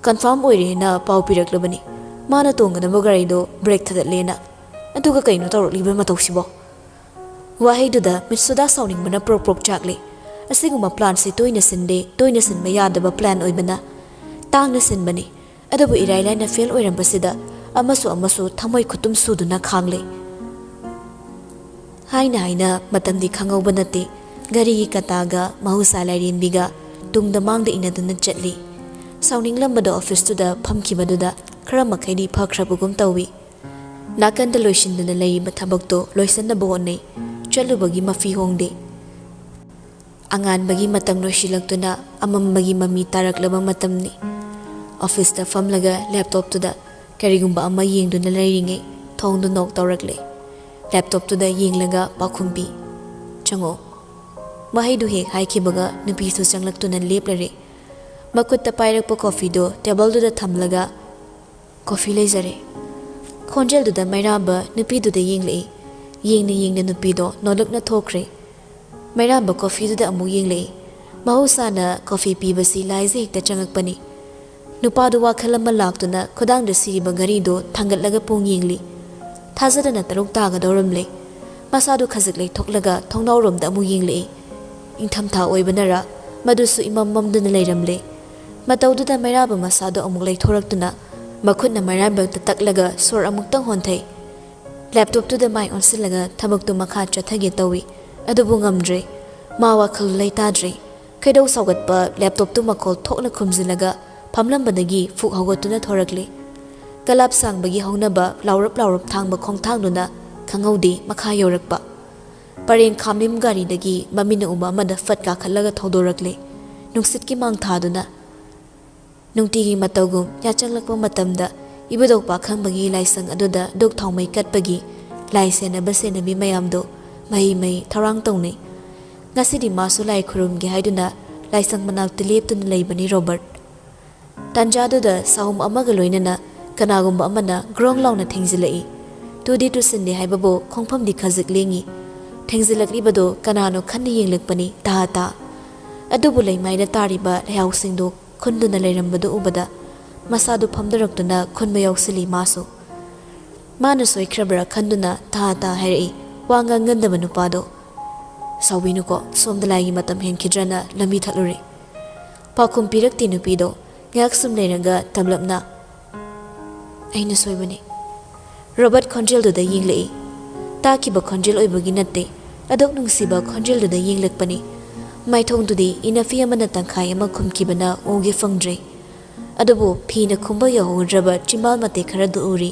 "ꯀꯟꯐꯥꯔꯝ ꯑꯣꯏꯔꯦꯅ ꯄꯥꯎ ꯄꯤꯔꯛꯂꯕꯅꯤ꯫ ꯃꯥꯅ ꯇꯣꯡꯒꯗꯕ ꯒꯥꯔꯤꯗꯣ ꯕ꯭ꯔꯦꯛ ꯊꯗꯠꯂꯦꯅ꯫ ꯑꯗꯨꯒ ꯀꯩꯅꯣ ꯇꯧꯔꯛꯂꯤꯕ ꯃꯇꯧꯁꯤꯕꯣ?" ꯋꯥꯍꯩꯗꯨꯗ ꯃꯤꯠꯁꯨꯗꯥ ꯁꯥꯎꯅꯤꯡꯕꯅ ꯄ꯭ꯔꯣꯛ ꯄ꯭ꯔꯣꯛ ꯆꯥꯛꯂꯤ꯫ ꯑꯁꯤꯒꯨꯝꯕ ꯄ꯭ꯂꯥꯟꯁꯤ ꯇꯣꯏꯅ ꯁꯤꯟꯗꯦ, ꯇꯣꯏꯅ ꯁꯤꯟꯕ ꯌꯥꯗꯕ ꯄ꯭ꯂꯥꯟ ꯑꯣꯏꯕꯅ꯫ ꯇꯥꯡꯅ ꯁꯤꯟꯕꯅꯤ꯫ ꯑꯗꯨꯕꯨ ꯏꯔꯥꯏ ꯂꯥꯏꯅ ꯐꯦꯜ ꯑꯣꯏꯔꯝꯕꯁꯤꯗ ꯑꯃꯁꯨ ꯑꯃꯁꯨ ꯊꯃꯣꯏ ꯈꯨꯇꯨꯝ ꯁꯨꯗꯨꯅ ꯈꯥꯡꯂꯦ꯫ ꯍꯥꯏꯅ ꯍꯥꯏꯅ ꯃꯇꯝꯗꯤ ꯈꯪꯍꯧꯕ ꯅꯠꯇꯦ꯫ ꯘꯔꯤꯒꯤ ꯀꯇꯥꯒ ꯃꯍꯧꯁꯥ ꯂꯥꯏꯔꯦꯝꯕꯤꯒ ꯇꯨꯡꯗ ꯃꯥꯡꯗ ꯏꯟꯅꯗꯨꯅ ꯆꯠꯂꯤ꯫ ꯁꯥꯎꯅꯤꯡꯂꯝꯕꯗ ꯑꯣꯐꯤꯁꯇꯨꯗ ꯐꯝꯈꯤꯕꯗꯨꯗ ꯈꯔ ꯃꯈꯩꯗꯤ ꯐꯈ꯭ꯔꯕꯒꯨꯝ ꯇꯧꯏ꯫ ꯅꯥꯀꯟꯗ ꯂꯣꯏꯁꯤꯟꯗꯅ ꯂꯩꯔꯤꯕ ꯊꯕꯛꯇꯣ ꯂꯣꯏꯁꯤꯟꯅꯕ ꯍꯣꯠꯅꯩ꯫ ꯆꯠꯂꯨꯕꯒꯤ ꯃꯐꯤ ꯍꯣꯡꯗꯦ꯫ ꯑꯉꯥꯟꯕꯒꯤ ꯃꯇꯝ ꯂꯣꯏꯁꯤꯜꯂꯛꯇꯨꯅ ꯑꯃꯝꯕꯒꯤ ꯃꯃꯤ ꯇꯥꯔꯛꯂꯕ ꯃꯇꯝꯅꯤ꯫ ꯑꯣꯐꯤꯁꯇ ꯐꯝꯂꯒ ꯂꯦꯞꯇꯣꯞꯇꯨꯗ ꯀꯔꯤꯒꯨꯝꯕ ꯑꯃ ꯌꯦꯡꯗꯨꯅ ꯂꯩꯔꯤꯉꯩ ꯊꯣꯡꯗꯨ ꯅꯣꯛ ꯇꯧꯔꯛꯂꯦ꯫ ꯂꯦꯞꯇꯣꯞꯇꯨꯗ ꯌꯦꯡꯂꯒ ꯄꯥꯎꯈꯨꯝꯕꯤ, "ꯆꯪꯉꯣ꯫" ꯋꯥꯍꯩꯗꯨ ꯍꯦꯛ ꯍꯥꯏꯈꯤꯕꯒ ꯅꯨꯄꯤꯁꯨ ꯆꯪꯂꯛꯇꯨꯅ ꯂꯦꯞꯂꯔꯦ꯫ ꯃꯈꯨꯠꯇ ꯄꯥꯏꯔꯛꯄ ꯀꯣꯐꯤꯗꯨ ꯇꯦꯕꯜꯗꯨꯗ ꯊꯝꯂꯒ, "ꯀꯣꯐꯤ ꯂꯩꯖꯔꯦ꯫" ꯈꯣꯟꯖꯦꯜꯗꯨꯗ ꯃꯩꯔꯥꯕ ꯅꯨꯄꯤꯗꯨꯗ ꯌꯦꯡꯂꯛꯏ꯫ ꯌꯦꯡꯅ ꯌꯦꯡꯅ ꯅꯨꯄꯤꯗꯣ ꯅꯣꯂꯨꯛꯅ ꯊꯣꯛꯈ꯭ꯔꯦ꯫ ꯃꯩꯔꯥꯕ ꯀꯣꯐꯤꯗꯨꯗ ꯑꯃꯨꯛ ꯌꯦꯡꯂꯛꯏ꯫ ꯃꯍꯧꯁꯥꯅ ꯀꯣꯐꯤ ꯄꯤꯕꯁꯤ ꯂꯥꯏꯁꯦ ꯍꯦꯛꯇ ꯆꯪꯉꯛꯄꯅꯤ꯫ ꯅꯨꯄꯥꯗꯨ ꯋꯥꯈꯜ ꯑꯃ ꯂꯥꯛꯇꯨꯅ ꯈꯨꯗꯥꯡꯗ ꯁꯤꯔꯤꯕ ꯘꯔꯤꯗꯨ ꯊꯥꯡꯒꯠꯂꯒ ꯄꯨꯡ ꯌꯦꯡꯂꯤ꯫ ꯊꯥꯖꯗꯅ ꯇꯔꯨꯛ ꯇꯥꯒꯗꯧꯔꯝꯂꯦ꯫ ꯃꯁꯥꯗꯨ ꯈꯖꯤꯛ ꯂꯩꯊꯣꯛꯂꯒ ꯊꯣꯡꯅꯥꯎꯔꯣꯝꯗ ꯑꯃꯨꯛ ꯌꯦꯡꯂꯛꯏ꯫ ꯏꯪꯊꯝꯊꯥ ꯑꯣꯏꯕꯅꯔ ꯃꯗꯨꯁꯨ ꯏꯃꯝ ꯃꯝꯗꯨꯅ ꯂꯩꯔꯝꯂꯦ꯫ ꯃꯇꯧꯗꯨꯗ ꯃꯩꯔꯥꯕ ꯃꯁꯥꯗꯨ ꯑꯃꯨꯛ ꯂꯩꯊꯣꯔꯛꯇꯨꯅ ꯃꯈꯨꯠꯅ ꯃꯩꯔꯥꯕꯛꯇ ꯇꯛꯂꯒ ꯁꯣꯔ ꯑꯃꯨꯛꯇꯪ ꯍꯣꯟꯊꯩ꯫ ꯂꯦꯞꯇꯣꯞꯇꯨꯗ ꯃꯥꯏ ꯑꯣꯟꯁꯤꯜꯂꯒ ꯊꯕꯛꯇꯨ ꯃꯈꯥ ꯆꯠꯊꯒꯦ ꯇꯧꯏ꯫ ꯑꯗꯨꯕꯨ ꯉꯝꯗ꯭ꯔꯦ꯫ ꯃꯥ ꯋꯥꯈꯜ ꯂꯩꯇꯥꯗ꯭ꯔꯦ꯫ ꯈꯣꯏꯗꯧ ꯁꯥꯎꯒꯠꯄ ꯂꯦꯞꯇꯣꯞꯇꯨ ꯃꯈꯣꯜ ꯊꯣꯛꯅ ꯈꯨꯝꯖꯤꯜꯂꯒ ꯐꯝꯂꯝꯕꯗꯒꯤ ꯐꯨꯛ ꯍꯧꯒꯠꯇꯨꯅ ꯊꯣꯔꯛꯂꯦ꯫ ꯀꯂꯥꯞ ꯁꯥꯡꯕꯒꯤ ꯍꯧꯅꯕ ꯂꯥꯎꯔꯞ ꯂꯥꯎꯔꯞ ꯊꯥꯡꯕ ꯈꯣꯡꯊꯥꯡꯗꯨꯅ ꯈꯪꯍꯧꯗꯦ ꯃꯈꯥ ꯌꯧꯔꯛꯄ꯫ ꯄꯔꯦꯡ ꯈꯥꯝꯂꯤꯝ ꯒꯥꯔꯤꯗꯒꯤ ꯃꯃꯤꯠꯅ ꯎꯕ ꯑꯃꯗ ꯐꯠ ꯀꯥꯈꯠꯂꯒ ꯊꯧꯗꯣꯔꯛꯂꯦ꯫ ꯅꯨꯡꯁꯤꯠꯀꯤ ꯃꯥꯡꯊꯥꯗꯨꯅ ꯅꯨꯡꯇꯤꯒꯤ ꯃꯇꯧꯒꯨꯝ ꯌꯥꯆꯪꯂꯛꯄ ꯃꯇꯝꯗ ꯏꯕꯨꯙꯧ ꯄꯥꯈꯪꯕꯒꯤ ꯂꯥꯏꯁꯪ ꯑꯗꯨꯗ ꯙꯨꯛ ꯊꯥꯎꯃꯩ ꯀꯠꯄꯒꯤ ꯂꯥꯏ ꯁꯦꯟꯅꯕ ꯁꯦꯟꯅꯕꯤ ꯃꯌꯥꯝꯗꯨ ꯃꯍꯩ ꯃꯍꯩ ꯊꯧꯔꯥꯡ ꯇꯧꯅꯩ꯫ ꯉꯁꯤꯗꯤ ꯃꯥꯁꯨ ꯂꯥꯏ ꯈꯨꯔꯨꯝꯒꯦ ꯍꯥꯏꯗꯨꯅ ꯂꯥꯏꯁꯪ ꯃꯅꯥꯛꯇ ꯂꯦꯞꯇꯨꯅ ꯂꯩꯕꯅꯤ ꯔꯣꯕꯔꯠ꯫ ꯇꯥꯟꯖꯥꯗꯨꯗ ꯁꯥꯍꯨꯝ ꯑꯃꯒ ꯂꯣꯏꯅꯅ ꯀꯅꯥꯒꯨꯝꯕ ꯑꯃꯅ ꯒ꯭ꯔꯣꯡ ꯂꯥꯎꯅ ꯊꯦꯡꯖꯤꯜꯂꯛꯏ꯫ ꯇꯨꯗꯤ ꯇꯨꯁꯤꯟꯗꯦ ꯍꯥꯏꯕꯕꯨ ꯈꯣꯡꯐꯝꯗꯤ ꯈꯖꯤꯛ ꯂꯦꯡꯉꯤ꯫ ꯊꯦꯡꯖꯤꯜꯂꯛꯂꯤꯕꯗꯨ ꯀꯅꯥꯅꯣ ꯈꯟꯅ ꯌꯦꯡꯂꯛꯄꯅꯤ ꯇꯥ ꯇꯥ꯫ ꯑꯗꯨꯕꯨ ꯂꯩꯃꯥꯏꯗ ꯇꯥꯔꯤꯕ ꯂꯩꯍꯥꯎꯁꯤꯡꯗꯨ ꯈꯨꯟꯗꯨꯅ ꯂꯩꯔꯝꯕꯗꯨ ꯎꯕꯗ ꯃꯁꯥꯗꯨ ꯐꯝꯗꯔꯛꯇꯨꯅ ꯈꯨꯟꯕ ꯌꯥꯎꯁꯤꯜꯂꯤ ꯃꯥꯁꯨ꯫ ꯃꯥꯅ ꯁꯣꯏꯈ꯭ꯔꯕ꯭ꯔꯥ ꯈꯟꯗꯨꯅ ꯇꯥ ꯇꯥ ꯍꯥꯏꯔꯛꯏ ꯋꯥ ꯉꯥꯡꯒꯟꯗꯕ ꯅꯨꯄꯥꯗꯣ꯫ "ꯁꯥꯎꯕꯤꯅꯨꯀꯣ, ꯁꯣꯝꯗ ꯂꯥꯏꯒꯤ ꯃꯇꯝ ꯍꯦꯟꯈꯤꯗ꯭ꯔꯅ ꯂꯝꯕꯤ ꯊꯠꯂꯨꯔꯦ꯫" ꯄꯥꯎꯈꯨꯝ ꯄꯤꯔꯛꯇꯦ ꯅꯨꯄꯤꯗꯣ꯫ ꯉꯥꯏꯍꯥꯛ ꯁꯨꯝ ꯂꯩꯔꯒ ꯇꯞꯂꯞꯅ, "ꯑꯩꯅ ꯁꯣꯏꯕꯅꯤ꯫" ꯔꯣꯕꯔꯠ ꯈꯣꯟꯖꯦꯜꯗꯨꯗ ꯌꯦꯡꯂꯛꯏ꯫ ꯇꯥꯈꯤꯕ ꯈꯣꯟꯖꯦꯜ ꯑꯣꯏꯕꯒꯤ ꯅꯠꯇꯦ, ꯑꯗꯨꯛ ꯅꯨꯡꯁꯤꯕ ꯈꯣꯟꯖꯦꯜꯗꯨꯗ ꯌꯦꯡꯂꯛꯄꯅꯤ꯫ ꯃꯥꯏꯊꯣꯡꯗꯨꯗꯤ ꯏꯅꯐꯤ ꯑꯃꯅ ꯇꯪꯈꯥꯏ ꯑꯃ ꯈꯨꯝꯈꯤꯕꯅ ꯎꯒꯦ ꯐꯪꯗ꯭ꯔꯦ꯫ ꯑꯗꯨꯕꯨ ꯐꯤꯅ ꯈꯨꯝꯕ ꯌꯧꯍꯧꯗ꯭ꯔꯕ ꯆꯤꯝꯕꯥꯜ ꯃꯇꯦꯛ ꯈꯔꯗꯨ ꯎꯔꯤ꯫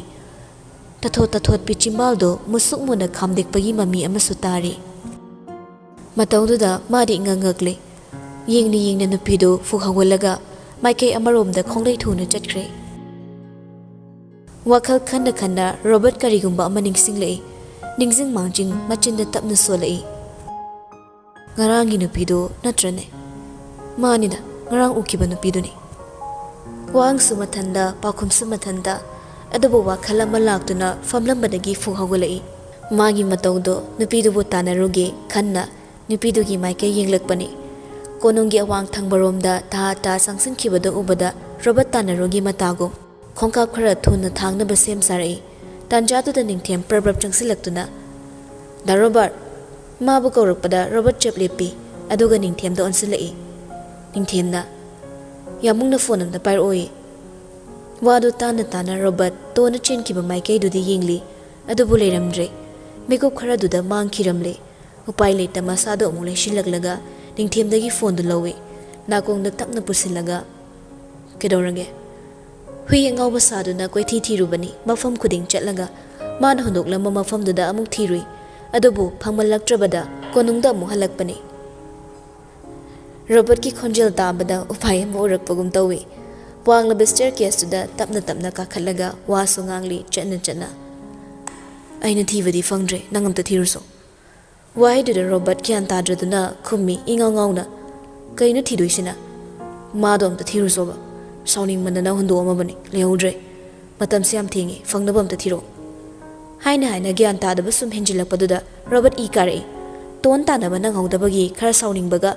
ꯇꯥꯊꯣꯠ ꯇꯥꯊꯣꯠꯄꯤ ꯆꯤꯝꯕꯥꯜꯗꯨ ꯃꯨꯁꯨꯛ ꯃꯨꯅ ꯈꯥꯝꯗꯦꯛꯄꯒꯤ ꯃꯃꯤ ꯑꯃꯁꯨ ꯇꯥꯔꯤ꯫ ꯃꯇꯧꯗꯨꯗ ꯃꯥꯗꯤ ꯏꯉꯛ ꯉꯛꯂꯦ꯫ ꯌꯦꯡꯅ ꯌꯦꯡꯅ ꯅꯨꯄꯤꯗꯨ ꯐꯨꯛ ꯍꯧꯒꯠꯂꯒ ꯃꯥꯏꯀꯩ ꯑꯃꯔꯣꯝꯗ ꯈꯣꯡꯂꯩ ꯊꯨꯅ ꯆꯠꯈ꯭ꯔꯦ꯫ ꯋꯥꯈꯜ ꯈꯟꯅ ꯈꯟꯅ ꯔꯣꯕꯔꯠ ꯀꯔꯤꯒꯨꯝꯕ ꯑꯃ ꯅꯤꯡꯁꯤꯡꯂꯛꯏ꯫ ꯅꯤꯡꯁꯤꯡ ꯃꯥꯡꯖꯤꯡ ꯃꯆꯤꯟꯗ ꯇꯞꯅ ꯁꯣꯜꯂꯛꯏ꯫ "ꯉꯔꯥꯡꯒꯤ ꯅꯨꯄꯤꯗꯨ ꯅꯠꯇ꯭ꯔꯅꯦ?" "ꯃꯥꯅꯤꯗ, ꯉꯔꯥꯡ ꯎꯈꯤꯕ ꯅꯨꯄꯤꯗꯨꯅꯤ꯫" ꯋꯥꯍꯪꯁꯨ ꯃꯊꯟꯗ, ꯄꯥꯎꯈꯨꯝꯁꯨ ꯃꯊꯟꯗ, ꯑꯗꯨꯕꯨ ꯋꯥꯈꯜ ꯑꯃ ꯂꯥꯛꯇꯨꯅ ꯐꯝꯂꯝꯕꯗꯒꯤ ꯐꯨꯛ ꯍꯧꯒꯠꯂꯛꯏ꯫ ꯃꯥꯒꯤ ꯃꯇꯧꯗꯣ ꯅꯨꯄꯤꯗꯨꯕꯨ ꯇꯥꯟꯅꯔꯨꯒꯦ ꯈꯟꯅ ꯅꯨꯄꯤꯗꯨꯒꯤ ꯃꯥꯏꯀꯩ ꯌꯦꯡꯂꯛꯄꯅꯤ꯫ ꯀꯣꯅꯨꯡꯒꯤ ꯑꯋꯥꯡ ꯊꯪꯕꯔꯣꯝꯗ ꯇꯥ ꯇꯥ ꯆꯪꯁꯤꯟꯈꯤꯕꯗꯨ ꯎꯕꯗ ꯔꯣꯕꯔꯠ ꯇꯥꯟꯅꯔꯨꯒꯦ ꯃꯇꯥꯒꯨꯝ ꯈꯣꯡꯀꯥꯞ ꯈꯔ ꯊꯨꯅ ꯊꯥꯡꯅꯕ ꯁꯦꯝ ꯁꯥꯔꯛꯏ꯫ ꯇꯥꯟꯖꯥꯗꯨꯗ ꯅꯤꯡꯊꯦꯝ ꯄ꯭ꯔꯞ ꯄ꯭ꯔꯞ ꯆꯪꯁꯤꯜꯂꯛꯇꯨꯅ, "ꯗꯥ ꯔꯣꯕꯔꯠ!" ꯃꯥꯕꯨ ꯀꯧꯔꯛꯄꯗ ꯔꯣꯕꯔꯠ ꯆꯞ ꯂꯦꯞꯄꯤ, ꯑꯗꯨꯒ ꯅꯤꯡꯊꯦꯝꯗ ꯑꯣꯟꯁꯤꯜꯂꯛꯏ꯫ ꯅꯤꯡꯊꯦꯝꯅ, "ꯌꯥꯝꯕꯨꯡꯅ ꯐꯣꯟ ꯑꯝꯇ ꯄꯥꯏꯔꯛꯑꯣꯌꯦ꯫" ꯋꯥꯗꯨ ꯇꯥꯅ ꯇꯥꯅ ꯔꯣꯕꯔꯠ ꯇꯣꯟꯅ ꯆꯦꯟꯈꯤꯕ ꯃꯥꯏꯀꯩꯗꯨꯗ ꯌꯦꯡꯂꯤ, ꯑꯗꯨꯕꯨ ꯂꯩꯔꯝꯗ꯭ꯔꯦ꯫ ꯃꯤꯀꯨꯞ ꯈꯔꯗꯨꯗ ꯃꯥꯡꯈꯤꯔꯝꯂꯦ꯫ ꯎꯄꯥꯏ ꯂꯩꯇ ꯃꯁꯥꯗꯣ ꯑꯃꯨꯛ ꯂꯩꯁꯤꯜꯂꯛꯂꯒ ꯅꯤꯡꯊꯦꯝꯗꯒꯤ ꯐꯣꯟꯗꯨ ꯂꯧꯏ꯫ ꯅꯥꯀꯣꯡꯗ ꯇꯞꯅ ꯄꯨꯁꯤꯜꯂꯒ, "ꯀꯩꯗꯧꯔꯒꯦ?" "ꯍꯨꯏ ꯑꯉꯥꯎꯕ ꯁꯥꯗꯨꯅ ꯀꯣꯏꯊꯤ ꯊꯤꯔꯨꯕꯅꯤ, ꯃꯐꯝ ꯈꯨꯗꯤꯡ ꯆꯠꯂꯒ꯫ ꯃꯥꯅ ꯍꯨꯟꯗꯣꯛꯂꯝꯕ ꯃꯐꯝꯗꯨꯗ ꯑꯃꯨꯛ ꯊꯤꯔꯨꯏ, ꯑꯗꯨꯕꯨ ꯐꯪꯃꯜꯂꯛꯇ꯭ꯔꯕꯗ ꯀꯣꯅꯨꯡꯗ ꯑꯃꯨꯛ ꯍꯜꯂꯛꯄꯅꯤ꯫" ꯔꯣꯕꯔꯠꯀꯤ ꯈꯣꯟꯖꯦꯜ ꯇꯥꯕꯗ ꯎꯄꯥꯏ ꯑꯃ ꯑꯣꯏꯔꯛꯄꯒꯨꯝ ꯇꯧꯏ꯫ ꯋꯥꯡꯂꯕ ꯁ꯭ꯇꯦꯌꯔ ꯀꯦꯁꯇꯨꯗ ꯇꯞꯅ ꯇꯞꯅ ꯀꯥꯈꯠꯂꯒ ꯋꯥꯁꯨ ꯉꯥꯡꯂꯤ ꯆꯠꯅ ꯆꯠꯅ꯫ "ꯑꯩꯅ ꯊꯤꯕꯗꯤ ꯐꯪꯗ꯭ꯔꯦ, ꯅꯪ ꯑꯝꯇ ꯊꯤꯔꯨꯁꯣ꯫" ꯋꯥꯍꯩꯗꯨꯗ ꯔꯣꯕꯔꯠ ꯒ꯭ꯌꯥꯟ ꯇꯥꯗ꯭ꯔꯗꯨꯅ ꯈꯨꯝꯃꯤ ꯏꯉꯥꯎ ꯉꯥꯎꯅ, "ꯀꯩꯅꯣ ꯊꯤꯗꯣꯏꯁꯤꯅ? ꯃꯥꯗꯣ ꯑꯝꯇ ꯊꯤꯔꯨꯁꯣꯕ꯫ ꯁꯥꯎꯅꯤꯡꯃꯟꯗꯅ ꯍꯨꯟꯗꯣꯛꯑꯝꯃꯕꯅꯤ, ꯂꯩꯍꯧꯗ꯭ꯔꯦ꯫ ꯃꯇꯝꯁꯦ ꯌꯥꯝ ꯊꯦꯡꯉꯦ, ꯐꯪꯅꯕ ꯑꯝꯇ ꯊꯤꯔꯛꯑꯣ꯫" ꯍꯥꯏꯅ ꯍꯥꯏꯅ ꯒ꯭ꯌꯥꯟ ꯇꯥꯗꯕ ꯁꯨꯝ ꯍꯦꯟꯖꯤꯜꯂꯛꯄꯗꯨꯗ ꯔꯣꯕꯔꯠ ꯏ ꯀꯥꯔꯛꯏ꯫ ꯇꯣꯟ ꯇꯥꯅꯕ ꯅꯪꯍꯧꯗꯕꯒꯤ ꯈꯔ ꯁꯥꯎꯅꯤꯡꯕꯒ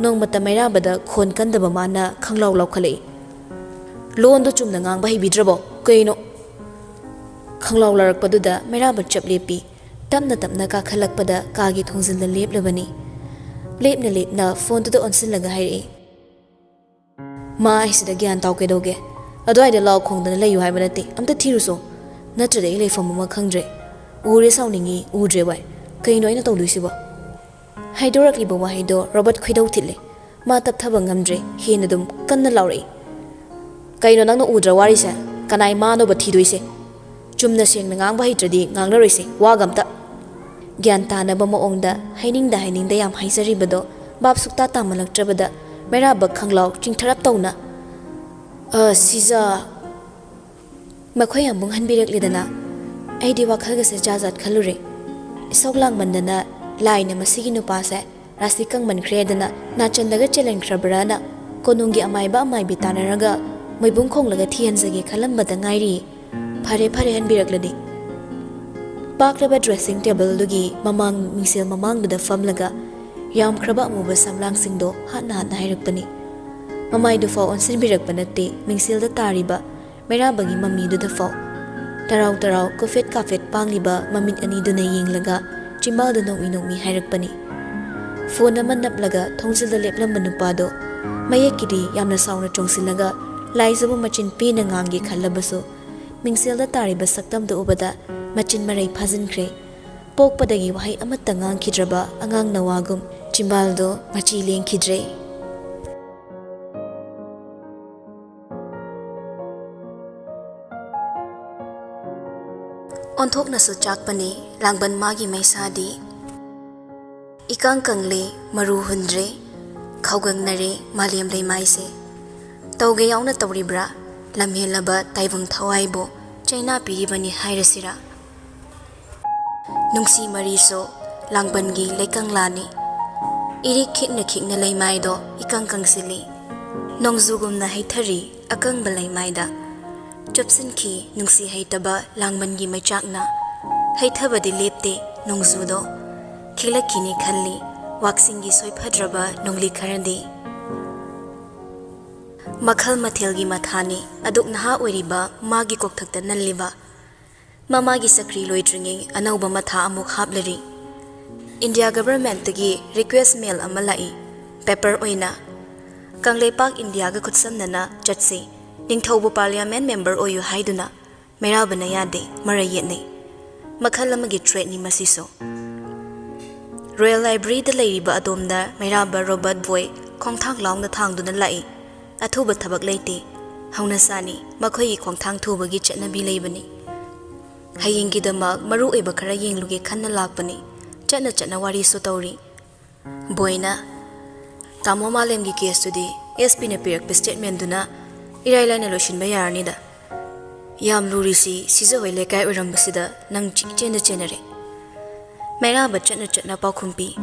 ꯅꯣꯡꯃꯇ ꯃꯩꯔꯥꯕꯗ ꯈꯣꯟ ꯀꯟꯗꯕ ꯃꯥꯅ ꯈꯪꯂꯥꯎ ꯂꯥꯎꯈꯠꯂꯛꯏ꯫ "ꯂꯣꯟꯗꯣ ꯆꯨꯝꯅ ꯉꯥꯡꯕ ꯍꯩꯕꯤꯗ꯭ꯔꯕꯣ? ꯀꯩꯅꯣ?" ꯈꯪꯂꯥꯎ ꯂꯥꯎꯔꯛꯄꯗꯨꯗ ꯃꯩꯔꯥꯕ ꯆꯞ ꯂꯦꯞꯄꯤ꯫ ꯇꯞꯅ ꯇꯞꯅ ꯀꯥꯈꯠꯂꯛꯄꯗ ꯀꯥꯒꯤ ꯊꯣꯡꯖꯤꯜꯗ ꯂꯦꯞꯂꯕꯅꯤ꯫ ꯂꯦꯞꯅ ꯂꯦꯞꯅ ꯐꯣꯟꯗꯨꯗ ꯑꯣꯟꯁꯤꯜꯂꯒ ꯍꯥꯏꯔꯛꯏ, "ꯃꯥ ꯑꯩꯁꯤꯗ ꯒ꯭ꯌꯥꯟ ꯇꯥꯎ ꯀꯩꯗꯧꯒꯦ? ꯑꯗꯨꯋꯥꯏꯗ ꯂꯥꯎ ꯈꯣꯡꯗꯅ ꯂꯩꯌꯨ ꯍꯥꯏꯕ ꯅꯠꯇꯦ, ꯑꯝꯇ ꯊꯤꯔꯨꯁꯣ, ꯅꯠꯇ꯭ꯔꯗꯤ ꯑꯩ ꯂꯩꯐꯝ ꯑꯃ ꯈꯪꯗ꯭ꯔꯦ꯫ ꯎꯔꯦ ꯁꯥꯎꯅꯤꯡꯉꯤ, ꯎꯗ꯭ꯔꯦ ꯋꯥꯏ꯫ ꯀꯩꯅꯣ ꯑꯩꯅ ꯇꯧꯗꯣꯏꯁꯤꯕꯣ?" ꯍꯥꯏꯗꯣꯔꯛꯂꯤꯕ ꯋꯥꯍꯩꯗꯣ ꯔꯣꯕꯔꯠ ꯈꯣꯏꯗꯧ ꯊꯤꯠꯂꯦ꯫ ꯃꯥ ꯇꯞꯊꯕ ꯉꯝꯗ꯭ꯔꯦ, ꯍꯦꯟꯅ ꯑꯗꯨꯝ ꯀꯟꯅ ꯂꯥꯎꯔꯛꯏ꯫ "ꯀꯩꯅꯣ ꯅꯪꯅ ꯎꯗ꯭ꯔ ꯋꯥꯔꯤꯁꯦ? ꯀꯅꯥꯏ ꯃꯥꯅꯣꯕ ꯊꯤꯗꯣꯏꯁꯦ? ꯆꯨꯝꯅ ꯁꯦꯡꯅ ꯉꯥꯡꯕ ꯍꯩꯇ꯭ꯔꯗꯤ ꯉꯥꯡꯅꯔꯣꯏꯁꯦ, ꯋꯥꯒ ꯑꯝꯇ꯫" ꯒ꯭ꯌꯥꯟ ꯇꯥꯅꯕ ꯃꯑꯣꯡꯗ ꯍꯥꯏꯅꯤꯡꯗ ꯍꯥꯏꯅꯤꯡꯗ ꯌꯥꯝ ꯍꯥꯏꯖꯔꯤꯕꯗꯣ ꯚꯥꯞ ꯁꯨꯛꯇꯥ ꯇꯥꯃꯜꯂꯛꯇ꯭ꯔꯕꯗ ꯃꯩꯔꯥꯕꯛ ꯈꯪꯂꯥꯎ ꯆꯤꯡꯊꯔꯞ ꯇꯧꯅ, "ꯑ, ꯁꯤꯖ!" ꯃꯈꯣꯏ ꯑꯃꯨꯛ ꯍꯟꯕꯤꯔꯛꯂꯦꯗꯅ꯫ ꯑꯩꯗꯤ ꯋꯥꯈꯜꯒꯁꯦ ꯖꯥꯠ ꯖꯥꯠ ꯈꯜꯂꯨꯔꯦ꯫ ꯏꯁꯧ ꯂꯥꯡꯃꯟꯗꯅ ꯂꯥꯏꯅ ꯃꯁꯤꯒꯤ ꯅꯨꯄꯥꯁꯦ ꯔꯥꯁꯤ ꯀꯪꯃꯟꯈ꯭ꯔꯦꯗꯅ ꯅꯥꯆꯟꯗꯒ ꯆꯦꯜꯍꯟꯈ꯭ꯔꯕ꯭ꯔꯥꯅ ꯀꯣꯅꯨꯡꯒꯤ ꯑꯃꯥꯏꯕ ꯑꯃꯥꯏꯕꯤ ꯇꯥꯟꯅꯔꯒ ꯃꯣꯏꯕꯨꯡ ꯈꯣꯡꯂꯒ ꯊꯤꯍꯟꯖꯒꯦ ꯈꯜꯂꯝꯕꯗ ꯉꯥꯏꯔꯤ꯫ ꯐꯔꯦ ꯐꯔꯦ, ꯍꯟꯕꯤꯔꯛꯂꯗꯤ꯫ ꯄꯥꯛꯂꯕ dressing tableꯗꯨꯒꯤ ꯃꯃꯥꯡ ꯃꯤꯡꯁꯦꯜ ꯃꯃꯥꯡꯗꯨꯗ ꯐꯝꯂꯒ ꯌꯥꯝꯈ꯭ꯔꯕ ꯑꯃꯨꯕ ꯁꯝꯂꯥꯡꯁꯤꯡꯗꯣ ꯍꯥꯠꯅ ꯍꯥꯠꯅ ꯍꯥꯏꯔꯛꯄꯅꯤ꯫ ꯃꯃꯥꯏꯗꯨꯐꯥꯎ ꯑꯣꯟꯁꯤꯟꯕꯤꯔꯛꯄ ꯅꯠꯇꯦ, ꯃꯤꯡꯁꯦꯜꯗ ꯇꯥꯔꯤꯕ ꯃꯩꯔꯥꯕꯒꯤ ꯃꯃꯤꯗꯨꯗꯐꯥꯎ꯫ ꯇꯔꯥꯎ ꯇꯔꯥꯎ ꯀꯨꯐꯦꯠ ꯀꯥꯐꯦꯠ ꯄꯥꯡꯂꯤꯕ ꯃꯃꯤꯠ ꯑꯅꯤꯗꯨꯅ ꯌꯦꯡꯂꯒ ꯆꯤꯝꯕꯥꯜꯗꯨ ꯅꯣꯛꯃꯤ ꯅꯣꯛꯃꯤ ꯍꯥꯏꯔꯛꯄꯅꯤ꯫ ꯐꯣꯟ ꯑꯃ ꯅꯞꯂꯒ ꯊꯣꯡꯖꯤꯜꯗ ꯂꯦꯞꯂꯝꯕ ꯅꯨꯄꯥꯗꯣ ꯃꯌꯦꯛꯀꯤꯗꯤ ꯌꯥꯝꯅ ꯁꯥꯎꯅ ꯆꯣꯡꯁꯤꯜꯂꯒ ꯂꯥꯏꯖꯕ ꯃꯆꯤꯟ ꯄꯦꯟꯅ ꯉꯥꯡꯒꯦ ꯈꯜꯂꯕꯁꯨ ꯃꯤꯡꯁꯦꯜꯗ ꯇꯥꯔꯤꯕ ꯁꯛꯇꯝꯗꯨ ꯎꯕꯗ ꯃꯆꯤꯟ ꯃꯔꯩ ꯐꯥꯖꯤꯟꯈ꯭ꯔꯦ꯫ ꯄꯣꯛꯄꯗꯒꯤ ꯋꯥꯍꯩ ꯑꯃꯠꯇ ꯉꯥꯡꯈꯤꯗ꯭ꯔꯕ ꯑꯉꯥꯡ ꯅꯋꯥꯒꯨꯝ ꯆꯤꯝꯕꯥꯜꯗꯣ ꯃꯆꯤ ꯂꯦꯡꯈꯤꯗ꯭ꯔꯦ꯫ ꯑꯣꯟꯊꯣꯛꯅꯁꯨ ꯆꯥꯛꯄꯅꯤ ꯂꯥꯡꯕꯟ ꯃꯥꯒꯤ ꯃꯩꯁꯥꯗꯤ꯫ ꯏꯀꯪ ꯀꯪꯂꯦ, ꯃꯔꯨ ꯍꯨꯟꯗ꯭ꯔꯦ, ꯈꯧꯒꯪꯅꯔꯦ ꯃꯥꯂꯦꯝ ꯂꯩꯃꯥꯏꯁꯦ꯫ ꯇꯧꯒꯦ ꯌꯥꯎꯅ ꯇꯧꯔꯤꯕ꯭ꯔꯥ? ꯂꯝꯍꯦꯜꯂꯕ ꯇꯥꯏꯕꯪ ꯊꯋꯥꯏꯕꯨ ꯆꯩꯅꯥ ꯄꯤꯔꯤꯕꯅꯤ ꯍꯥꯏꯔꯁꯤꯔꯥ? ꯅꯨꯡꯁꯤ ꯃꯔꯤꯁꯨ ꯂꯥꯡꯕꯟꯒꯤ ꯂꯩꯀꯪꯂꯥꯅꯤ꯫ ꯏꯔꯤꯛ ꯈꯤꯛꯅ ꯈꯤꯛꯅ ꯂꯩꯃꯥꯏꯗꯣ ꯏꯀꯪ ꯀꯪꯁꯤꯜꯂꯤ꯫ ꯅꯣꯡꯖꯨꯒꯨꯝꯅ ꯍꯩꯊꯔꯤ ꯑꯀꯪꯕ ꯂꯩꯃꯥꯏꯗ꯫ ꯆꯨꯞꯁꯤꯟꯈꯤ ꯅꯨꯡꯁꯤ ꯍꯩꯇꯕ ꯂꯥꯡꯕꯟꯒꯤ ꯃꯩꯆꯥꯛꯅ꯫ ꯍꯩꯊꯕꯗꯤ ꯂꯦꯞꯇꯦ ꯅꯣꯡꯖꯨꯗꯣ꯫ ꯈꯤꯛꯂꯛꯈꯤꯅꯤ ꯈꯜꯂꯤ ꯋꯥꯛꯁꯤꯡꯒꯤ ꯁꯣꯏꯐꯗ꯭ꯔꯕ ꯅꯣꯡꯂꯤ ꯈꯔꯗꯤ꯫ ꯃꯈꯜ ꯃꯊꯦꯜꯒꯤ ꯃꯊꯥꯅꯤ ꯑꯗꯨꯛ ꯅꯍꯥ ꯑꯣꯏꯔꯤꯕ ꯃꯥꯒꯤ ꯀꯣꯛꯊꯛꯇ ꯅꯜꯂꯤꯕ꯫ ꯃꯃꯥꯒꯤ ꯆꯀ꯭ꯔꯤ ꯂꯣꯏꯗ꯭ꯔꯤꯉꯩ ꯑꯅꯧꯕ ꯃꯊꯥ ꯑꯃꯨꯛ ꯍꯥꯞꯂꯔꯤ꯫ ꯏꯟꯗꯤꯌꯥ ꯒꯚꯔꯟꯃꯦꯟꯠꯇꯒꯤ request mail ꯑꯃ ꯂꯥꯛꯏ, paper ꯑꯣꯏꯅ꯫ ꯀꯪꯂꯩꯄꯥꯛ ꯏꯟꯗꯤꯌꯥꯒ ꯈꯨꯠꯁꯝꯅꯅ ꯆꯠꯁꯤ, ꯅꯤꯡꯊꯧꯕꯨ ꯄꯥꯔꯂꯤꯌꯥꯃꯦꯟ ꯃꯦꯝꯕꯔ ꯑꯣꯏꯌꯨ ꯍꯥꯏꯗꯨꯅ ꯃꯩꯔꯥꯕꯅ ꯌꯥꯗꯦ, ꯃꯔꯩ ꯌꯦꯠꯅꯩ꯫ ꯃꯈꯜ ꯑꯃꯒꯤ ꯊ꯭ꯔꯦꯠꯅꯤ ꯃꯁꯤꯁꯨ꯫ ꯔꯣꯌꯦꯜ ꯂꯥꯏꯕ꯭ꯔꯦꯔꯤꯗ ꯂꯩꯔꯤꯕ ꯑꯗꯣꯝꯗ ꯃꯩꯔꯥꯕ ꯔꯣꯕꯥꯔꯠ ꯕꯣꯏ ꯈꯣꯡꯊꯥꯡ ꯂꯥꯎꯅ ꯊꯥꯡꯗꯨꯅ ꯂꯥꯛꯏ꯫ ꯑꯊꯨꯕ ꯊꯕꯛ ꯂꯩꯇꯦ꯫ ꯍꯧꯅꯁꯥꯅꯤ, ꯃꯈꯣꯏꯒꯤ ꯈꯣꯡꯊꯥꯡ ꯊꯨꯕꯒꯤ ꯆꯠꯅꯕꯤ ꯂꯩꯕꯅꯤ꯫ ꯍꯌꯦꯡꯒꯤꯗꯃꯛ ꯃꯔꯨ ꯑꯣꯏꯕ ꯈꯔ ꯌꯦꯡꯂꯨꯒꯦ ꯈꯟꯅ ꯂꯥꯛꯄꯅꯤ꯫ ꯆꯠꯅ ꯆꯠꯅ ꯋꯥꯔꯤꯁꯨ ꯇꯧꯔꯤ꯫ ꯕꯣꯏꯅ, "ꯇꯥꯃꯣ ꯃꯥꯂꯦꯝꯒꯤ ꯀꯦꯁꯇꯨꯗꯤ ꯑꯦꯁ ꯄꯤꯅ ꯄꯤꯔꯛꯄ ꯁ꯭ꯇꯦꯠꯃꯦꯟꯗꯨꯅ ꯏꯔꯥꯏ ꯂꯥꯏꯅ ꯂꯣꯏꯁꯤꯟꯕ ꯌꯥꯔꯅꯤꯗ꯫ ꯌꯥꯝ ꯂꯨꯔꯤꯁꯤ ꯁꯤꯖꯍꯣꯏ ꯂꯩꯀꯥꯏ ꯑꯣꯏꯔꯝꯕꯁꯤꯗ ꯅꯪ ꯆꯤ ꯏꯆꯦꯟꯗ ꯆꯦꯟꯅꯔꯦ꯫" ꯃꯩꯔꯥꯕ ꯆꯠꯅ ꯆꯠꯅ ꯄꯥꯎꯈꯨꯝ ꯄꯤ,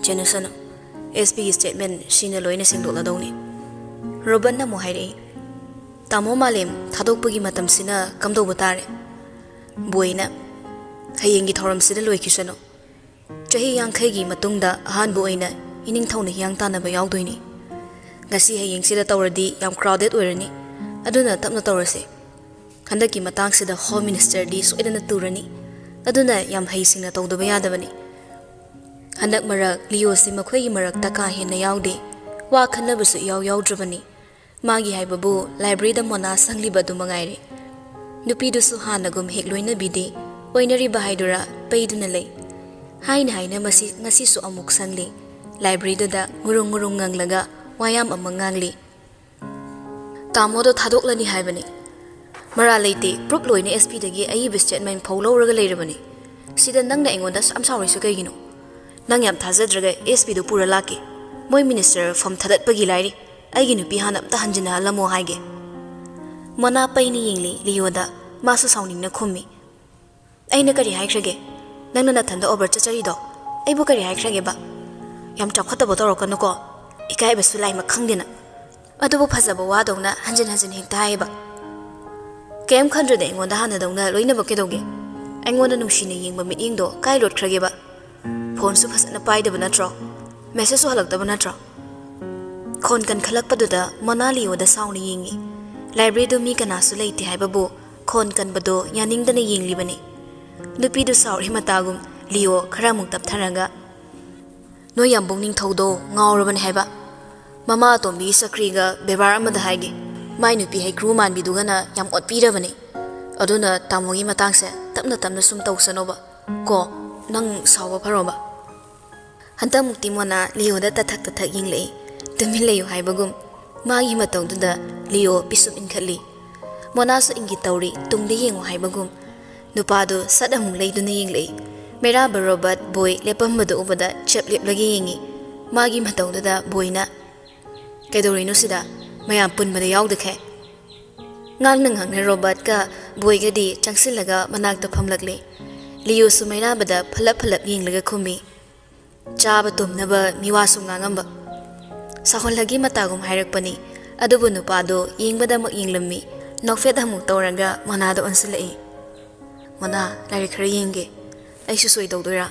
"ꯆꯦꯟꯅꯁꯅꯨ, ꯑꯦꯁ ꯄꯤꯒꯤ ꯁ꯭ꯇꯦꯠꯃꯦꯟ ꯁꯤꯅ ꯂꯣꯏꯅ ꯁꯦꯡꯗꯣꯛꯂꯗꯧꯅꯤ꯫" ꯔꯣꯕꯟꯅ ꯑꯃꯨꯛ ꯍꯥꯏꯔꯛꯏ, "ꯇꯥꯃꯣ ꯃꯥꯂꯦꯝ, ꯊꯥꯗꯣꯛꯄꯒꯤ ꯃꯇꯝꯁꯤꯅ ꯀꯝꯗꯧꯕ ꯇꯥꯔꯦ?" ꯕꯣꯏꯅ, "ꯍꯌꯦꯡꯒꯤ ꯊꯧꯔꯝꯁꯤꯗ ꯂꯣꯏꯈꯤꯁꯅꯨ꯫ ꯆꯍꯤ ꯌꯥꯡꯈꯩꯒꯤ ꯃꯇꯨꯡꯗ ꯑꯍꯥꯟꯕ ꯑꯣꯏꯅ ꯏꯅꯤꯡꯊꯧꯅ ꯍꯤꯌꯥꯡ ꯇꯥꯟꯅꯕ ꯌꯥꯎꯗꯣꯏꯅꯤ꯫ ꯉꯁꯤ ꯍꯌꯦꯡꯁꯤꯗ ꯇꯧꯔꯗꯤ ꯌꯥꯝ ꯀ꯭ꯔꯥꯎꯗꯦꯠ ꯑꯣꯏꯔꯅꯤ꯫ ꯑꯗꯨꯅ ꯇꯞꯅ ꯇꯧꯔꯁꯦ꯫ ꯍꯟꯗꯛꯀꯤ ꯃꯇꯥꯡꯁꯤꯗ ꯍꯣꯝ ꯃꯤꯅꯤꯁꯇꯔꯗꯤ ꯁꯣꯏꯗꯅ ꯇꯨꯔꯅꯤ꯫ ꯑꯗꯨꯅ ꯌꯥꯝ ꯍꯩꯁꯤꯡꯅ ꯇꯧꯗꯕ ꯌꯥꯗꯕꯅꯤ꯫" ꯍꯟꯗꯛ ꯃꯔꯛ ꯂꯤꯑꯣꯁꯤ ꯃꯈꯣꯏꯒꯤ ꯃꯔꯛꯇ ꯀꯥ ꯍꯦꯟꯅ ꯌꯥꯎꯗꯦ꯫ ꯋꯥ ꯈꯟꯅꯕꯁꯨ ꯏꯌꯥꯎ ꯌꯥꯎꯗ꯭ꯔꯕꯅꯤ꯫ ꯃꯥꯒꯤ ꯍꯥꯏꯕꯕꯨ ꯂꯥꯏꯕ꯭ꯔꯦꯔꯤꯗ ꯃꯣꯅꯥ ꯁꯪꯂꯤꯕ ꯑꯗꯨ ꯃꯉꯥꯏꯔꯦ꯫ ꯅꯨꯄꯤꯗꯨꯁꯨ ꯍꯥꯟꯅꯒꯨꯝ ꯍꯦꯛ ꯂꯣꯏꯅꯕꯤꯗꯦ꯫ ꯑꯣꯏꯅꯔꯤꯕ ꯍꯥꯏꯗꯨꯔꯥ, ꯄꯩꯗꯨꯅ ꯂꯩ꯫ ꯍꯥꯏꯅ ꯍꯥꯏꯅ ꯃꯁꯤ ꯉꯁꯤꯁꯨ ꯑꯃꯨꯛ ꯁꯪꯂꯤ꯫ ꯂꯥꯏꯕ꯭ꯔꯦꯔꯤꯗꯨꯗ ꯉꯨꯔꯨꯡ ꯉꯨꯔꯨꯡ ꯉꯪꯂꯒ ꯋꯥꯌꯥꯝ ꯑꯃ ꯉꯥꯡꯂꯤ꯫ "ꯇꯥꯃꯣꯗꯣ ꯊꯥꯗꯣꯛꯂꯅꯤ ꯍꯥꯏꯕꯅꯤ꯫ ꯃꯔꯥꯜ ꯂꯩꯇꯦ, ꯄ꯭ꯔꯨꯞ ꯂꯣꯏꯅ ꯑꯦꯁ ꯄꯤꯗꯒꯤ ꯑꯏꯕ ꯁ꯭ꯇꯦꯠꯃꯦꯟ ꯐꯥꯎ ꯂꯧꯔꯒ ꯂꯩꯔꯕꯅꯤ꯫ ꯁꯤꯗ ꯅꯪꯅ ꯑꯩꯉꯣꯟꯗ ꯑꯁꯨꯛ ꯌꯥꯝ ꯁꯥꯎꯔꯤꯁꯨ ꯀꯩꯒꯤꯅꯣ? ꯅꯪ ꯌꯥꯝ ꯊꯥꯖꯗ꯭ꯔꯒ ꯑꯦꯁ ꯄꯤꯗꯣ ꯄꯨꯔ ꯂꯥꯛꯀꯦ꯫ ꯃꯣꯏ ꯃꯤꯅꯤꯁꯇꯔ ꯐꯝ ꯊꯥꯗꯠꯄꯒꯤ ꯂꯥꯏꯔꯤ꯫ ꯑꯩꯒꯤ ꯅꯨꯄꯤ ꯍꯥꯟꯅ ꯑꯝꯇ ꯍꯟꯖꯤꯟꯅꯍꯜꯂꯝꯃꯣ ꯍꯥꯏꯒꯦ꯫" ꯃꯣꯅꯥ ꯄꯩꯅ ꯌꯦꯡꯂꯤ ꯂꯤꯑꯣꯗ꯫ ꯃꯥꯁꯨ ꯁꯥꯎꯅꯤꯡꯅ ꯈꯨꯝꯃꯤ, "ꯑꯩꯅ ꯀꯔꯤ ꯍꯥꯏꯈ꯭ꯔꯒꯦ? ꯅꯪꯅ ꯅꯊꯟꯗ ꯑꯣꯚꯔ ꯆꯠꯆꯔꯤꯗꯣ ꯑꯩꯕꯨ ꯀꯔꯤ ꯍꯥꯏꯈ꯭ꯔꯒꯦꯕ? ꯌꯥꯝ ꯆꯥꯎꯈꯠꯇꯕ ꯇꯧꯔꯛꯀꯅꯨꯀꯣ꯫ ꯏꯀꯥꯏꯕꯁꯨ ꯂꯥꯏꯃꯛ ꯈꯪꯗꯦꯅ꯫ ꯑꯗꯨꯕꯨ ꯐꯖꯕ ꯋꯥꯗꯧꯅ ꯍꯟꯖꯤꯟ ꯍꯟꯖꯤꯟ ꯍꯦꯛꯇ ꯍꯥꯏꯌꯦꯕ꯫ ꯀꯩꯝ ꯈꯟꯗ꯭ꯔꯗꯤ ꯑꯩꯉꯣꯟꯗ ꯍꯥꯟꯅꯗꯧꯅ ꯂꯣꯏꯅꯕ ꯀꯩꯗꯧꯒꯦ? ꯑꯩꯉꯣꯟꯗ ꯅꯨꯡꯁꯤꯅ ꯌꯦꯡꯕ ꯃꯤꯠꯌꯦꯡꯗꯣ ꯀꯥꯏ ꯂꯣꯠꯈ꯭ꯔꯒꯦꯕ? ꯐꯣꯟꯁꯨ ꯐꯖꯅ ꯄꯥꯏꯗꯕ ꯅꯠꯇ꯭ꯔꯣ? ꯃꯦꯁꯦꯖꯁꯨ ꯍꯜꯂꯛꯇꯕ ꯅꯠꯇ꯭ꯔꯣ?" ꯈꯣꯟ ꯀꯟꯈꯠꯂꯛꯄꯗꯨꯗ ꯃꯣꯅꯥ ꯂꯤꯑꯣꯗ ꯁꯥꯎꯅ ꯌꯦꯡꯉꯤ꯫ ꯂꯥꯏꯕ꯭ꯔꯦꯔꯤꯗꯨ ꯃꯤ ꯀꯅꯥꯁꯨ ꯂꯩꯇꯦ ꯍꯥꯏꯕꯕꯨ ꯈꯣꯟ ꯀꯟꯕꯗꯣ ꯌꯥꯅꯤꯡꯗꯅ ꯌꯦꯡꯂꯤꯕꯅꯤ꯫ ꯅꯨꯄꯤꯗꯨ ꯁꯥꯎꯔꯤ ꯃꯇꯥꯒꯨꯝ ꯂꯤꯑꯣ ꯈꯔ ꯑꯃꯨꯛ ꯇꯞꯊꯔꯒ, "ꯅꯣꯏ ꯌꯥꯝꯕꯨꯡ ꯅꯤꯡꯊꯧꯗꯣ ꯉꯥꯎꯔꯕꯅꯤ ꯍꯥꯏꯕ꯫ ꯃꯃꯥ ꯑꯇꯣꯝꯕꯤꯒꯤ ꯆꯀ꯭ꯔꯤꯒ ꯕꯦꯕꯥꯔ ꯑꯃꯗ ꯍꯥꯏꯒꯦ꯫ ꯃꯥꯏ ꯅꯨꯄꯤ ꯍꯩꯀ꯭ꯔꯨ ꯃꯥꯟꯕꯤꯗꯨꯒꯅ ꯌꯥꯝ ꯑꯣꯠꯄꯤꯔꯕꯅꯤ꯫ ꯑꯗꯨꯅ ꯇꯥꯃꯣꯒꯤ ꯃꯇꯥꯡꯁꯦ ꯇꯞꯅ ꯇꯞꯅ ꯁꯨꯝ ꯇꯧꯁꯅꯣꯕ꯫ ꯀꯣ, ꯅꯪ ꯁꯥꯎꯕ ꯐꯔꯣꯕ꯫ ꯍꯟꯗꯛꯃꯨꯛꯇꯤ ꯃꯣꯅꯥ ꯂꯤꯌꯣꯗ ꯇꯊꯛ ꯇꯊꯛ ꯌꯦꯡꯂꯛꯏ꯫ ꯇꯨꯃꯤꯟ ꯂꯩꯌꯨ ꯍꯥꯏꯕꯒꯨꯝ꯫ ꯃꯥꯒꯤ ꯃꯇꯧꯗꯨꯗ ꯂꯤꯌꯣ ꯄꯤꯁꯨꯝ ꯏꯟꯈꯠꯂꯤ꯫ ꯃꯣꯅꯥꯁꯨ ꯏꯪꯒꯤꯠ ꯇꯧꯔꯤ, ꯇꯨꯡꯗ ꯌꯦꯡꯉꯨ ꯍꯥꯏꯕꯒꯨꯝ꯫ ꯅꯨꯄꯥꯗꯨ ꯁꯠ ꯑꯃꯨꯛ ꯂꯩꯗꯨꯅ ꯌꯦꯡꯂꯛꯏ꯫ ꯃꯩꯔꯥꯕ ꯔꯣꯕꯥꯔꯠ ꯕꯣꯏ ꯂꯦꯞꯄꯝꯕꯗꯨ ꯎꯕꯗ ꯆꯦꯞ ꯂꯦꯞꯂꯒ ꯌꯦꯡꯉꯤ꯫ ꯃꯥꯒꯤ ꯃꯇꯧꯗꯨꯗ ꯕꯣꯏꯅ, "ꯀꯩꯗꯧꯔꯤꯅꯣ ꯁꯤꯗ? ꯃꯌꯥꯝ ꯄꯨꯟꯕꯗ ꯌꯥꯎꯗꯈꯩ?" ꯉꯥꯡꯅ ꯉꯥꯡꯅ ꯔꯣꯕꯥꯔꯠꯀ ꯕꯣꯏꯒꯗꯤ ꯆꯪꯁꯤꯜꯂꯒ ꯃꯅꯥꯛꯇ ꯐꯝꯂꯛꯂꯦ꯫ ꯂꯤꯌꯣꯁꯨ ꯃꯩꯔꯥꯕꯗ ꯐꯂꯞ ꯐꯂꯞ ꯌꯦꯡꯂꯒ ꯈꯨꯝꯃꯤ꯫ ꯆꯥꯕ ꯇꯨꯝꯅꯕ ꯃꯤꯋꯥꯁꯨ ꯉꯥꯡꯉꯝꯕ꯫ ꯁꯥꯎꯍꯜꯂꯒꯤ ꯃꯇꯥꯒꯨꯝ ꯍꯥꯏꯔꯛꯄꯅꯤ꯫ ꯑꯗꯨꯕꯨ ꯅꯨꯄꯥꯗꯣ ꯌꯦꯡꯕꯗꯃꯛ ꯌꯦꯡꯂꯝꯃꯤ꯫ ꯅꯣꯛꯐꯦꯠ ꯑꯃꯨꯛ ꯇꯧꯔꯒ ꯃꯣꯅꯥꯗ ꯑꯣꯟꯁꯤꯜꯂꯛꯏ꯫ "ꯃꯣꯅꯥ, ꯂꯥꯏꯔꯤꯛ ꯈꯔ ꯌꯦꯡꯒꯦ꯫ ꯑꯩꯁꯨ ꯁꯣꯏ ꯇꯧꯗꯣꯏꯔꯥ?"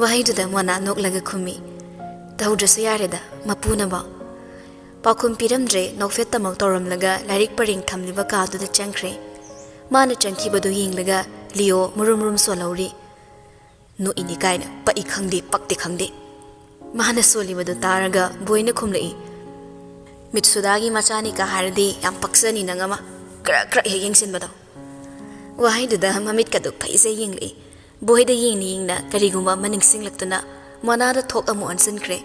ꯋꯥꯍꯩꯗꯨꯗ ꯃꯣꯅꯥ ꯅꯣꯛꯂꯒ ꯈꯨꯝꯃꯤ꯫ "ꯇꯧꯗ꯭ꯔꯁꯨ ꯌꯥꯔꯦꯗ, ꯃꯄꯨꯅꯕꯣ꯫" ꯄꯥꯎꯈꯨꯝ ꯄꯤꯔꯝꯗ꯭ꯔꯦ꯫ ꯅꯣꯛꯐꯦꯠꯇꯃꯛ ꯇꯧꯔꯝꯂꯒ ꯂꯥꯏꯔꯤꯛ ꯄꯔꯦꯡ ꯊꯝꯂꯤꯕ ꯀꯥꯗꯨꯗ ꯆꯪꯈ꯭ꯔꯦ꯫ ꯃꯥꯅ ꯆꯪꯈꯤꯕꯗꯨ ꯌꯦꯡꯂꯒ ꯂꯤꯌꯣ ꯃꯨꯔꯨꯝ ꯃꯨꯔꯨꯝ ꯁꯣꯜꯍꯧꯔꯤ꯫ "ꯅꯣꯛꯏꯅꯤ ꯀꯥꯏꯅ ꯄꯛꯏ ꯈꯪꯗꯦ, ꯄꯛꯇꯦ ꯈꯪꯗꯦ꯫" ꯃꯥꯅ ꯁꯣꯜꯂꯤꯕꯗꯨ ꯇꯥꯔꯒ ꯕꯣꯏꯅ ꯈꯨꯝꯂꯛꯏ꯫ "ꯃꯤꯠꯁꯨꯗꯥꯒꯤ ꯃꯆꯥꯅꯤꯀ ꯍꯥꯏꯔꯗꯤ ꯌꯥꯝ ꯄꯛꯆꯅꯤ ꯅꯪ ꯑꯃ꯫ ꯀ꯭ꯔꯛ ꯀ꯭ꯔꯛ ꯍꯦꯛ ꯌꯦꯡꯁꯤꯟꯕꯗꯣ꯫" ꯋꯥꯍꯩꯗꯨꯗ ꯃꯃꯤꯠꯀꯗꯨ ꯐꯩꯖꯩ ꯌꯦꯡꯂꯛꯏ꯫ ꯕꯣꯏꯗ ꯌꯦꯡꯅ ꯌꯦꯡꯅ ꯀꯔꯤꯒꯨꯝꯕ ꯑꯃ ꯅꯤꯡꯁꯤꯡꯂꯛꯇꯨꯅ ꯃꯣꯅꯥꯗ ꯊꯣꯛ ꯑꯃꯨꯛ ꯑꯣꯟꯁꯤꯟꯈ꯭ꯔꯦ꯫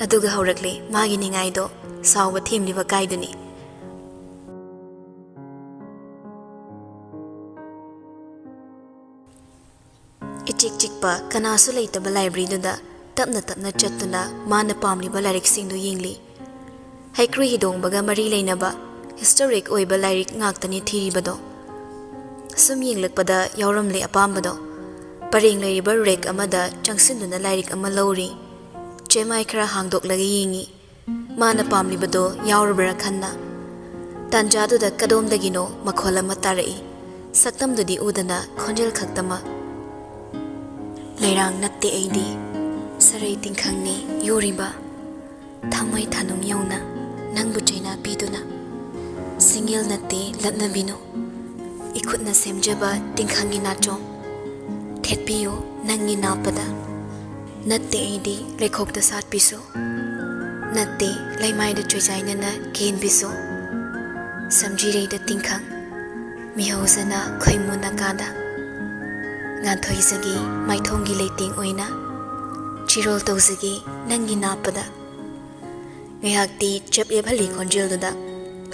ꯑꯗꯨꯒ ꯍꯧꯔꯛꯂꯦ ꯃꯥꯒꯤ ꯅꯤꯡꯉꯥꯏꯗꯣ, ꯁꯥꯎꯕ ꯊꯦꯝꯂꯤꯕ ꯀꯥꯏꯗꯨꯅꯤ꯫ ꯏꯆꯤꯛ ꯆꯤꯛꯄ ꯀꯅꯥꯁꯨ ꯂꯩꯇꯕ ꯂꯥꯏꯕ꯭ꯔꯦꯔꯤꯗꯨꯗ ꯇꯞꯅ ꯇꯞꯅ ꯆꯠꯇꯨꯅ ꯃꯥꯅ ꯄꯥꯝꯂꯤꯕ ꯂꯥꯏꯔꯤꯛꯁꯤꯡꯗꯨ ꯌꯦꯡꯂꯤ꯫ ꯍꯩꯀ꯭ꯔꯨ ꯍꯤꯗꯣꯡꯕꯒ ꯃꯔꯤ ꯂꯩꯅꯕ ꯍꯤꯁꯇꯣꯔꯤꯛ ꯑꯣꯏꯕ ꯂꯥꯏꯔꯤꯛ ꯉꯥꯛꯇꯅꯤ ꯊꯤꯔꯤꯕꯗꯣ꯫ ꯁꯨꯝ ꯌꯦꯡꯂꯛꯄꯗ ꯌꯥꯎꯔꯝꯂꯦ ꯑꯄꯥꯝꯕꯗꯣ꯫ ꯄꯔꯦꯡ ꯂꯩꯔꯤꯕ ꯔꯦꯛ ꯑꯃꯗ ꯆꯪꯁꯤꯟꯗꯨꯅ ꯂꯥꯏꯔꯤꯛ ꯑꯃ ꯂꯧꯔꯤ꯫ ꯆꯦꯃꯥꯏ ꯈꯔ ꯍꯥꯡꯗꯣꯛꯂꯒ ꯌꯦꯡꯉꯤ꯫ ꯃꯥꯅ ꯄꯥꯝꯂꯤꯕꯗꯣ ꯌꯥꯎꯔꯕ꯭ꯔꯥ ꯈꯟꯅ꯫ ꯇꯥꯟꯖꯥꯗꯨꯗ ꯀꯗꯣꯝꯗꯒꯤꯅꯣ ꯃꯈꯣꯜ ꯑꯃ ꯇꯥꯔꯛꯏ꯫ ꯁꯛꯇꯝꯗꯨꯗꯤ ꯎꯗꯅ ꯈꯣꯟꯖꯦꯜ ꯈꯛꯇꯃꯛ꯫ "ꯂꯩꯔꯥꯡ ꯅꯠꯇꯦ ꯑꯩꯗꯤ, ꯁꯔꯩ ꯇꯤꯡꯈꯪꯅꯤ ꯌꯨꯔꯤꯕ꯫ ꯊꯃꯣꯏ ꯊꯥꯅꯨꯡ ꯌꯧꯅ ꯅꯪꯕꯨ ꯆꯩꯅꯥ ꯄꯤꯗꯨꯅ꯫ ꯁꯤꯡꯒꯦꯜ ꯅꯠꯇꯦ ꯂꯠꯅꯕꯤꯅꯨ, ꯏꯈꯨꯠꯅ ꯁꯦꯝꯖꯕ ꯇꯤꯡꯈꯪꯒꯤ ꯅꯥꯆꯣꯝ꯫ ꯊꯦꯠꯄꯤꯌꯨ ꯅꯪꯒꯤ ꯅꯥꯞꯄꯗ꯫ ꯅꯠꯇꯦ ꯑꯩꯗꯤ ꯂꯩꯈꯣꯛꯇ ꯁꯥꯠꯄꯤꯁꯨ, ꯅꯠꯇꯦ ꯂꯩꯃꯥꯏꯗ ꯆꯣꯏꯖꯥꯏꯅꯅ ꯀꯦꯟꯕꯤꯁꯨ, ꯁꯝꯖꯤꯔꯩꯗ ꯇꯤꯡꯈꯪ, ꯃꯤꯍꯧꯖꯅ ꯈꯣꯏꯃꯨ ꯅꯀꯥꯗ꯫ ꯉꯥꯟꯊꯣꯏꯖꯒꯤ ꯃꯥꯏꯊꯣꯡꯒꯤ ꯂꯩꯇꯦꯡ ꯑꯣꯏꯅ, ꯆꯤꯔꯣꯜ ꯇꯧꯖꯒꯦ ꯅꯪꯒꯤ ꯅꯥꯞꯄꯗ꯫ ꯉꯥꯏꯍꯥꯛꯇꯤ ꯆꯞ ꯂꯦꯞꯍꯜꯂꯤ ꯈꯣꯟꯖꯦꯜꯗꯨꯗ,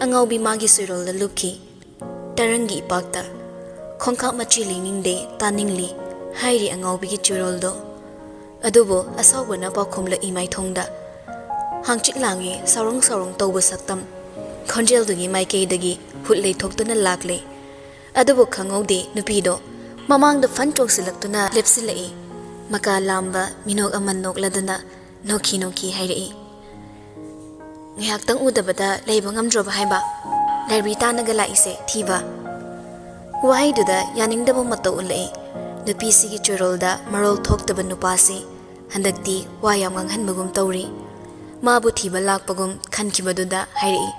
ꯑꯉꯥꯎꯕꯤ ꯃꯥꯒꯤ ꯁꯨꯔꯣꯜꯗ ꯂꯨꯞꯈꯤ꯫ ꯇꯔꯪꯒꯤ ꯏꯄꯥꯛꯇ, "ꯈꯣꯡꯈꯥꯞ ꯃꯆꯤ ꯂꯦꯡꯅꯤꯡꯗꯦ, ꯇꯥꯅꯤꯡꯂꯤ" ꯍꯥꯏꯔꯤ ꯑꯉꯥꯎꯕꯤꯒꯤ ꯆꯤꯔꯣꯜꯗꯣ꯫ ꯑꯗꯨꯕꯨ ꯑꯁꯥꯎꯕꯅ ꯄꯥꯎꯈꯨꯝꯂꯛꯏ ꯃꯥꯏꯊꯣꯡꯗ꯫ ꯍꯥꯡꯆꯤꯠ ꯂꯥꯡꯉꯦ ꯁꯥꯎꯔꯣꯡ ꯁꯥꯎꯔꯣꯡ ꯇꯧꯕ ꯁꯛꯇꯝ ꯈꯣꯟꯖꯦꯜꯗꯨꯒꯤ ꯃꯥꯏꯀꯩꯗꯒꯤ ꯍꯨꯠ ꯂꯩꯊꯣꯛꯇꯨꯅ ꯂꯥꯛꯂꯦ꯫ ꯑꯗꯨꯕꯨ ꯈꯪꯍꯧꯗꯦ ꯅꯨꯄꯤꯗꯣ ꯃꯃꯥꯡꯗ ꯐꯟ ꯆꯣꯡꯁꯤꯜꯂꯛꯇꯨꯅ ꯂꯦꯞꯁꯤꯜꯂꯛꯏ꯫ ꯃꯀꯥ ꯂꯥꯝꯕ ꯃꯤꯅꯣꯛ ꯑꯃ ꯅꯣꯛꯂꯗꯨꯅ ꯅꯣꯛꯈꯤ ꯅꯣꯛꯈꯤ ꯍꯥꯏꯔꯛꯏ꯫ "ꯉꯥꯏꯍꯥꯛꯇꯪ ꯎꯗꯕꯗ ꯂꯩꯕ ꯉꯝꯗ꯭ꯔꯕ ꯍꯥꯏꯕ? ꯂꯥꯏꯕ꯭ꯔꯤ ꯇꯥꯟꯅꯒ ꯂꯥꯛꯏꯁꯦ ꯊꯤꯕ?" ꯋꯥꯍꯩꯗꯨꯗ ꯌꯥꯅꯤꯡꯗꯕ ꯃꯇꯧ ꯎꯠꯂꯛꯏ꯫ ꯅꯨꯄꯤꯁꯤꯒꯤ ꯆꯨꯔꯣꯜꯗ ꯃꯔꯣꯜ ꯊꯣꯛꯇꯕ ꯅꯨꯄꯥꯁꯤ ꯍꯟꯗꯛꯇꯤ ꯋꯥ ꯌꯥꯝ ꯉꯥꯡꯍꯟꯕꯒꯨꯝ ꯇꯧꯔꯤ꯫ ꯃꯥꯕꯨ ꯊꯤꯕ ꯂꯥꯛꯄꯒꯨꯝ ꯈꯟꯈꯤꯕꯗꯨꯗ ꯍꯥꯏꯔꯛꯏ,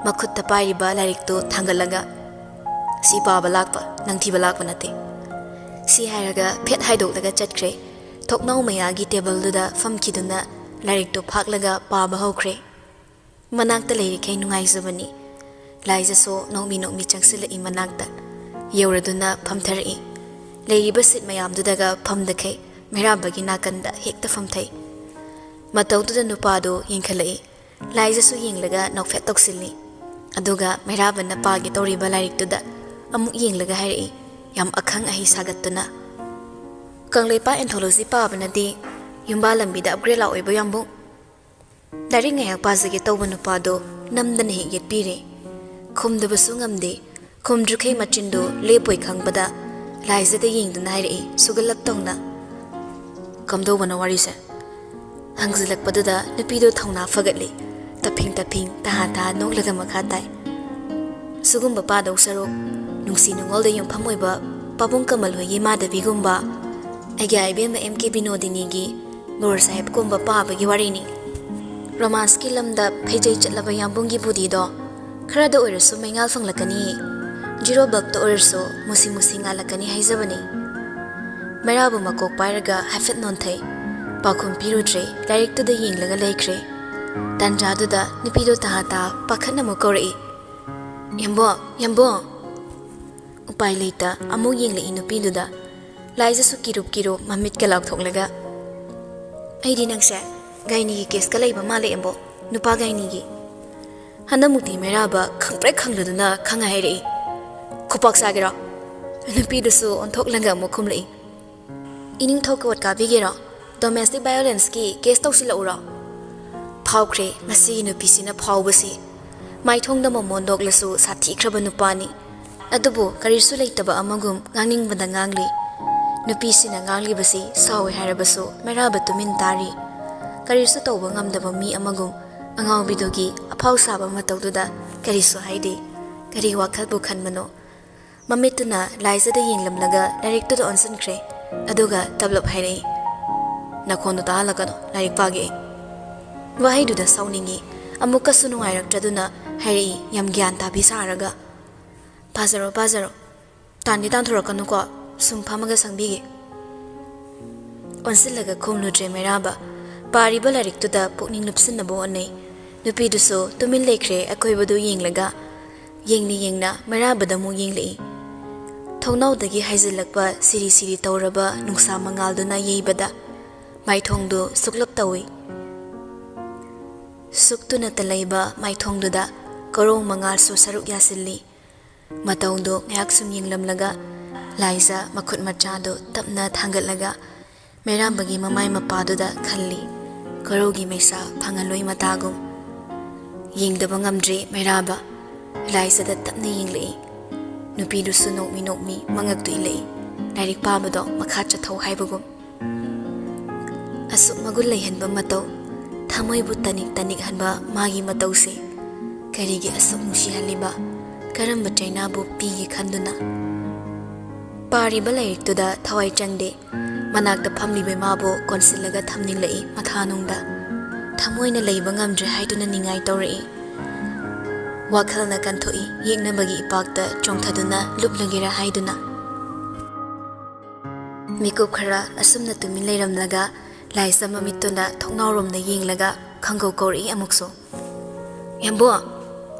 ꯃꯈꯨꯠꯇ ꯄꯥꯏꯔꯤꯕ ꯂꯥꯏꯔꯤꯛꯇꯨ ꯊꯥꯡꯒꯠꯂꯒ, "ꯁꯤ ꯄꯥꯕ ꯂꯥꯛꯄ, ꯅꯪ ꯊꯤꯕ ꯂꯥꯛꯄ ꯅꯠꯇꯦ"꯫ ꯁꯤ ꯍꯥꯏꯔꯒ ꯐꯦꯠ ꯍꯥꯏꯗꯣꯛꯂꯒ ꯆꯠꯈ꯭ꯔꯦ꯫ ꯊꯣꯛꯅꯥꯎ ꯃꯌꯥꯒꯤ ꯇꯦꯕꯜꯗꯨꯗ ꯐꯝꯈꯤꯗꯨꯅ ꯂꯥꯏꯔꯤꯛꯇꯨ ꯐꯥꯛꯂꯒ ꯄꯥꯕ ꯍꯧꯈ꯭ꯔꯦ꯫ ꯃꯅꯥꯛꯇ ꯂꯩꯔꯤꯈꯩ ꯅꯨꯡꯉꯥꯏꯖꯕꯅꯤ꯫ ꯂꯥꯏꯖꯁꯨ ꯅꯣꯛꯃꯤ ꯅꯣꯛꯃꯤ ꯆꯪꯁꯤꯜꯂꯛꯏ ꯃꯅꯥꯛꯇ꯫ ꯌꯧꯔꯗꯨꯅ ꯐꯝꯊꯔꯛꯏ꯫ ꯂꯩꯔꯤꯕ ꯁꯤꯠ ꯃꯌꯥꯝꯗꯨꯗꯒ ꯐꯝꯗꯈꯩ ꯃꯩꯔꯥꯕꯒꯤ ꯅꯥꯀꯟꯗ ꯍꯦꯛꯇ ꯐꯝꯊꯩ꯫ ꯃꯇꯧꯗꯨꯗ ꯅꯨꯄꯥꯗꯨ ꯌꯦꯡꯈꯠꯂꯛꯏ꯫ ꯂꯥꯏꯖꯁꯨ ꯌꯦꯡꯂꯒ ꯅꯣꯛꯐꯦꯠ ꯇꯧꯁꯤꯜꯂꯤ꯫ ꯑꯗꯨꯒ ꯃꯩꯔꯥꯕꯅ ꯄꯥꯒꯦ ꯇꯧꯔꯤꯕ ꯂꯥꯏꯔꯤꯛꯇꯨꯗ ꯑꯃꯨꯛ ꯌꯦꯡꯂꯒ ꯍꯥꯏꯔꯛꯏ, ꯌꯥꯝ ꯑꯈꯪ ꯑꯍꯩ ꯁꯥꯒꯠꯇꯨꯅ, "ꯀꯪꯂꯩꯄꯥꯛ anthology ꯄꯥꯕꯅꯗꯤ ꯌꯨꯝꯕꯥ ꯂꯝꯕꯤꯗ ꯑꯞꯒ꯭ꯔꯦꯗ ꯂꯥꯛꯑꯣꯏꯕ ꯌꯥꯝꯕꯨꯡ?" ꯂꯥꯏꯔꯤꯛ ꯉꯥꯏꯍꯥꯛ ꯄꯥꯖꯒꯦ ꯇꯧꯕ ꯅꯨꯄꯥꯗꯣ ꯅꯝꯗꯅ ꯍꯦꯛ ꯌꯦꯠꯄꯤꯔꯦ꯫ ꯈꯨꯝꯗꯕꯁꯨ ꯉꯝꯗꯦ꯫ ꯈꯨꯝꯗ꯭ꯔꯤꯈꯩ ꯃꯆꯤꯟꯗꯨ ꯂꯦꯞꯄꯣꯏ ꯈꯪꯕꯗ ꯂꯥꯏꯖꯗ ꯌꯦꯡꯗꯨꯅ ꯍꯥꯏꯔꯛꯏ ꯁꯨꯒꯠꯂꯞ ꯇꯧꯅ, "ꯀꯝꯗꯧꯕꯅꯣ ꯋꯥꯔꯤꯁꯦ?" ꯍꯪꯖꯤꯜꯂꯛꯄꯗꯨꯗ ꯅꯨꯄꯤꯗꯨ ꯊꯧꯅꯥ ꯐꯒꯠꯂꯤ꯫ ꯇꯞꯐꯤꯡ ꯇꯞꯐꯤꯡ ꯇꯍꯥ ꯇꯍꯥ ꯅꯣꯛꯂꯒ ꯃꯈꯥ ꯇꯥꯏ, "ꯁꯤꯒꯨꯝꯕ ꯄꯥꯗꯧ ꯁꯔꯨꯛ ꯅꯨꯡꯁꯤ ꯅꯨꯡꯉꯣꯜꯗ ꯌꯨꯝꯐꯝ ꯑꯣꯏꯕ ꯄꯥꯕꯨꯡ ꯀꯃꯜ ꯍꯣꯏꯒꯤ ꯃꯥꯙꯕꯤꯒꯨꯝꯕ, ꯑꯩꯒꯤ ꯏꯕꯦꯝꯃ ꯑꯦꯝ ꯀꯦ ꯕꯤꯅꯣꯗꯤꯅꯤꯒꯤ ꯒꯣꯔ ꯁꯥꯍꯦꯕꯀꯨꯝꯕ ꯄꯥꯕꯒꯤ ꯋꯥꯔꯤꯅꯤ꯫ ꯔꯣꯃꯥꯟꯁꯀꯤ ꯂꯝꯗ ꯐꯩꯖꯩ ꯆꯠꯂꯕ ꯌꯥꯝꯕꯨꯡꯒꯤ ꯕꯨꯙꯤꯗꯣ ꯈꯔꯗ ꯑꯣꯏꯔꯁꯨ ꯃꯩꯉꯥꯜ ꯐꯪꯂꯛꯀꯅꯤ꯫ ꯖꯤꯔꯣ ꯕꯜꯕꯇ ꯑꯣꯏꯔꯁꯨ ꯃꯨꯁꯤ ꯃꯨꯁꯤ ꯉꯥꯜꯂꯛꯀꯅꯤ ꯍꯥꯏꯖꯕꯅꯤ"꯫ ꯃꯩꯔꯥꯕꯨ ꯃꯀꯣꯛ ꯄꯥꯏꯔꯒ ꯍꯥꯏꯐꯦꯠ ꯅꯣꯟꯊꯩ꯫ ꯄꯥꯎꯈꯨꯝ ꯄꯤꯔꯨꯗ꯭ꯔꯦ, ꯂꯥꯏꯔꯤꯛꯇꯨꯗ ꯌꯦꯡꯂꯒ ꯂꯩꯈ꯭ꯔꯦ꯫ ꯇꯥꯟꯖꯥꯗꯨꯗ ꯅꯨꯄꯤꯗꯣ ꯇꯍꯥ ꯇꯍꯥ ꯄꯥꯈꯠꯅ ꯑꯃꯨꯛ ꯀꯧꯔꯛꯏ, "ꯌꯥꯝꯕꯣꯡ, ꯌꯥꯝꯕꯣꯡ!" ꯎꯄꯥꯏ ꯂꯩꯇ ꯑꯃꯨꯛ ꯌꯦꯡꯂꯛꯏ ꯅꯨꯄꯤꯗꯨꯗ꯫ ꯂꯥꯏꯖꯁꯨ ꯀꯤꯔꯨꯞ ꯀꯤꯔꯨꯞ ꯃꯃꯤꯠꯀ ꯂꯥꯎꯊꯣꯛꯂꯒ, "ꯑꯩꯗꯤ ꯅꯪꯁꯦ ꯒꯥꯏꯅꯤꯒꯤ ꯀꯦꯁꯀ ꯂꯩꯕ ꯃꯥꯜꯂꯦ, ꯌꯥꯝꯕꯣꯡ, ꯅꯨꯄꯥ ꯒꯥꯏꯅꯤꯒꯤ!" ꯍꯟꯗꯛꯃꯨꯛꯇꯤ ꯃꯩꯔꯥꯕ ꯈꯪꯄ꯭ꯔꯦꯛ ꯈꯪꯂꯗꯨꯅ ꯈꯪꯉ ꯍꯥꯏꯔꯛꯏ, "ꯈꯨꯄꯥꯛ ꯆꯥꯒꯦꯔꯣ?" ꯅꯨꯄꯤꯗꯨꯁꯨ ꯑꯣꯟꯊꯣꯛꯂꯒ ꯑꯃꯨꯛ ꯈꯨꯝꯂꯛꯏ, "ꯏꯅꯤꯡꯊꯧ ꯀꯣꯔꯠ ꯀꯥꯕꯤꯒꯦꯔꯣ? ꯗꯣꯃꯦꯁꯇꯤꯛ ꯚꯥꯏꯑꯣꯂꯦꯟꯁꯀꯤ ꯀꯦꯁ ꯇꯧꯁꯤꯜꯂꯛꯎꯔꯣ?" ꯐꯥꯎꯈ꯭ꯔꯦ ꯃꯁꯤꯒꯤ ꯅꯨꯄꯤꯁꯤꯅ ꯐꯥꯎꯕꯁꯤ꯫ ꯃꯥꯏꯊꯣꯡꯗ ꯃꯃꯣꯟ ꯅꯣꯛꯂꯁꯨ ꯁꯥꯊꯤꯈ꯭ꯔꯕ ꯅꯨꯄꯥꯅꯤ꯫ ꯑꯗꯨꯕꯨ ꯀꯔꯤꯁꯨ ꯂꯩꯇꯕ ꯑꯃꯒꯨꯝ ꯉꯥꯡꯅꯤꯡꯕꯗ ꯉꯥꯡꯂꯤ꯫ ꯅꯨꯄꯤꯁꯤꯅ ꯉꯥꯡꯂꯤꯕꯁꯤ ꯁꯥꯎꯏ ꯍꯥꯏꯔꯕꯁꯨ ꯃꯩꯔꯥꯕ ꯇꯨꯃꯤꯟ ꯇꯥꯔꯤ꯫ ꯀꯔꯤꯁꯨ ꯇꯧꯕ ꯉꯝꯗꯕ ꯃꯤ ꯑꯃꯒꯨꯝ ꯑꯉꯥꯎꯕꯤꯗꯨꯒꯤ ꯑꯐꯥꯎ ꯁꯥꯕ ꯃꯇꯧꯗꯨꯗ ꯀꯔꯤꯁꯨ ꯍꯥꯏꯗꯦ꯫ ꯀꯔꯤ ꯋꯥꯈꯜꯕꯨ ꯈꯟꯕꯅꯣ? ꯃꯃꯤꯠꯇꯨꯅ ꯂꯥꯏꯖꯗ ꯌꯦꯡꯂꯝꯂꯒ ꯂꯥꯏꯔꯤꯛꯇꯨꯗ ꯑꯣꯟꯁꯤꯟꯈ꯭ꯔꯦ꯫ ꯑꯗꯨꯒ ꯇꯞꯂꯞ ꯍꯥꯏꯔꯛꯏ, "ꯅꯈꯣꯟꯗꯣ ꯇꯥꯍꯜꯂꯛꯀꯅꯣ, ꯂꯥꯏꯔꯤꯛ ꯄꯥꯒꯦ ꯑꯩ꯫" ꯋꯥꯍꯩꯗꯨꯗ ꯁꯥꯎꯅꯤꯡꯉꯤ꯫ ꯑꯃꯨꯛꯀꯁꯨ ꯅꯨꯡꯉꯥꯏꯔꯛꯇ꯭ꯔꯗꯨꯅ ꯍꯥꯏꯔꯛꯏ, ꯌꯥꯝ ꯒ꯭ꯌꯥꯟ ꯇꯥꯕꯤ ꯁꯥꯔꯒ, "ꯄꯥꯖꯔꯣ, ꯄꯥꯖꯔꯣ꯫ ꯇꯥꯟꯗꯤ ꯇꯥꯟꯊꯣꯔꯛꯀꯅꯨꯀꯣ, ꯁꯨꯝ ꯐꯝꯃꯒ ꯁꯪꯕꯤꯒꯦ꯫" ꯑꯣꯟꯁꯤꯜꯂꯒ ꯈꯨꯝꯂꯨꯗ꯭ꯔꯦ ꯃꯩꯔꯥꯕ꯫ ꯄꯥꯔꯤꯕ ꯂꯥꯏꯔꯤꯛꯇꯨꯗ ꯄꯨꯛꯅꯤꯡ ꯂꯨꯞꯁꯤꯟꯅꯕ ꯍꯣꯠꯅꯩ꯫ ꯅꯨꯄꯤꯗꯨꯁꯨ ꯇꯨꯃꯤꯟ ꯂꯩꯈ꯭ꯔꯦ ꯑꯀꯣꯏꯕꯗꯨ ꯌꯦꯡꯂꯒ꯫ ꯌꯦꯡꯅ ꯌꯦꯡꯅ ꯃꯩꯔꯥꯕꯗ ꯑꯃꯨꯛ ꯌꯦꯡꯂꯛꯏ꯫ ꯊꯣꯡꯅꯥꯎꯗꯒꯤ ꯍꯥꯏꯖꯤꯜꯂꯛꯄ ꯁꯤꯔꯤ ꯁꯤꯔꯤ ꯇꯧꯔꯕ ꯅꯨꯡꯁꯥ ꯃꯉꯥꯜꯗꯨꯅ ꯌꯩꯕꯗ ꯃꯥꯏꯊꯣꯡꯗꯨ ꯁꯨꯛꯂꯞ ꯇꯧꯏ꯫ ꯁꯨꯛꯇꯨꯅꯇ ꯂꯩꯕ ꯃꯥꯏꯊꯣꯡꯗꯨꯗ ꯀꯣꯔꯧ ꯃꯉꯥꯜꯁꯨ ꯁꯔꯨꯛ ꯌꯥꯁꯤꯜꯂꯤ꯫ ꯃꯇꯧꯗꯨ ꯉꯥꯏꯍꯥꯛ ꯁꯨꯝ ꯌꯦꯡꯂꯝꯂꯒ ꯂꯥꯏꯖ ꯃꯈꯨꯠ ꯃꯆꯥꯗꯨ ꯇꯞꯅ ꯊꯥꯡꯒꯠꯂꯒ ꯃꯩꯔꯥꯕꯒꯤ ꯃꯃꯥꯏ ꯃꯄꯥꯗꯨꯗ ꯈꯜꯂꯤ꯫ ꯀꯣꯔꯧꯒꯤ ꯃꯩꯁꯥ ꯐꯪꯍꯜꯂꯣꯏ ꯃꯇꯥꯒꯨꯝ꯫ ꯌꯦꯡꯗꯕ ꯉꯝꯗ꯭ꯔꯦ ꯃꯩꯔꯥꯕ꯫ ꯂꯥꯏꯖꯗ ꯇꯞꯅ ꯌꯦꯡꯂꯛꯏ꯫ ꯅꯨꯄꯤꯗꯨꯁꯨ ꯅꯣꯛꯃꯤ ꯅꯣꯛꯃꯤ ꯃꯉꯛꯇꯨ ꯏꯜꯂꯛꯏ꯫ ꯂꯥꯏꯔꯤꯛ ꯄꯥꯕꯗꯣ ꯃꯈꯥ ꯆꯠꯊꯧ ꯍꯥꯏꯕꯒꯨꯝ꯫ ꯑꯁꯨꯛ ꯃꯒꯨꯟ ꯂꯩꯍꯟꯕ ꯃꯇꯧ, ꯊꯃꯣꯏꯕꯨ ꯇꯅꯤꯛ ꯇꯅꯤꯛꯍꯟꯕ ꯃꯥꯒꯤ ꯃꯇꯧꯁꯦ ꯀꯔꯤꯒꯤ ꯑꯁꯨꯛ ꯅꯨꯡꯁꯤꯍꯜꯂꯤꯕ? ꯀꯔꯝꯕ ꯆꯩꯅꯥꯕꯨ ꯄꯤꯒꯦ ꯈꯟꯗꯨꯅ? ꯄꯥꯔꯤꯕ ꯂꯥꯏꯔꯤꯛꯇꯨꯗ ꯊꯋꯥꯏ ꯆꯪꯗꯦ꯫ ꯃꯅꯥꯛꯇ ꯐꯝꯂꯤꯕ ꯏꯃꯥꯕꯨ ꯀꯣꯟꯁꯤꯜꯂꯒ ꯊꯝꯅꯤꯡꯂꯛꯏ ꯃꯊꯥꯅꯨꯡꯗ꯫ ꯊꯃꯣꯏꯅ ꯂꯩꯕ ꯉꯝꯗ꯭ꯔꯦ ꯍꯥꯏꯗꯨꯅ ꯅꯤꯡꯉꯥꯏ ꯇꯧꯔꯛꯏ꯫ ꯋꯥꯈꯜꯅ ꯀꯟꯊꯣꯛꯏ, ꯌꯦꯛꯅꯕꯒꯤ ꯏꯄꯥꯛꯇ ꯆꯣꯡꯊꯗꯨꯅ ꯂꯨꯞꯂꯒꯦꯔꯥ ꯍꯥꯏꯗꯨꯅ꯫ ꯃꯤꯀꯨꯞ ꯈꯔ ꯑꯁꯨꯝꯅ ꯇꯨꯃꯤꯟ ꯂꯩꯔꯝꯂꯒ ꯂꯥꯏꯖ ꯃꯃꯤꯠꯇꯨꯅ ꯊꯣꯡꯅꯥꯎꯔꯣꯝꯗ ꯌꯦꯡꯂꯒ, ꯈꯪꯒꯧ ꯀꯧꯔꯛꯏ ꯑꯃꯨꯛꯁꯨ꯫ "ꯌꯥꯝꯕꯣ!"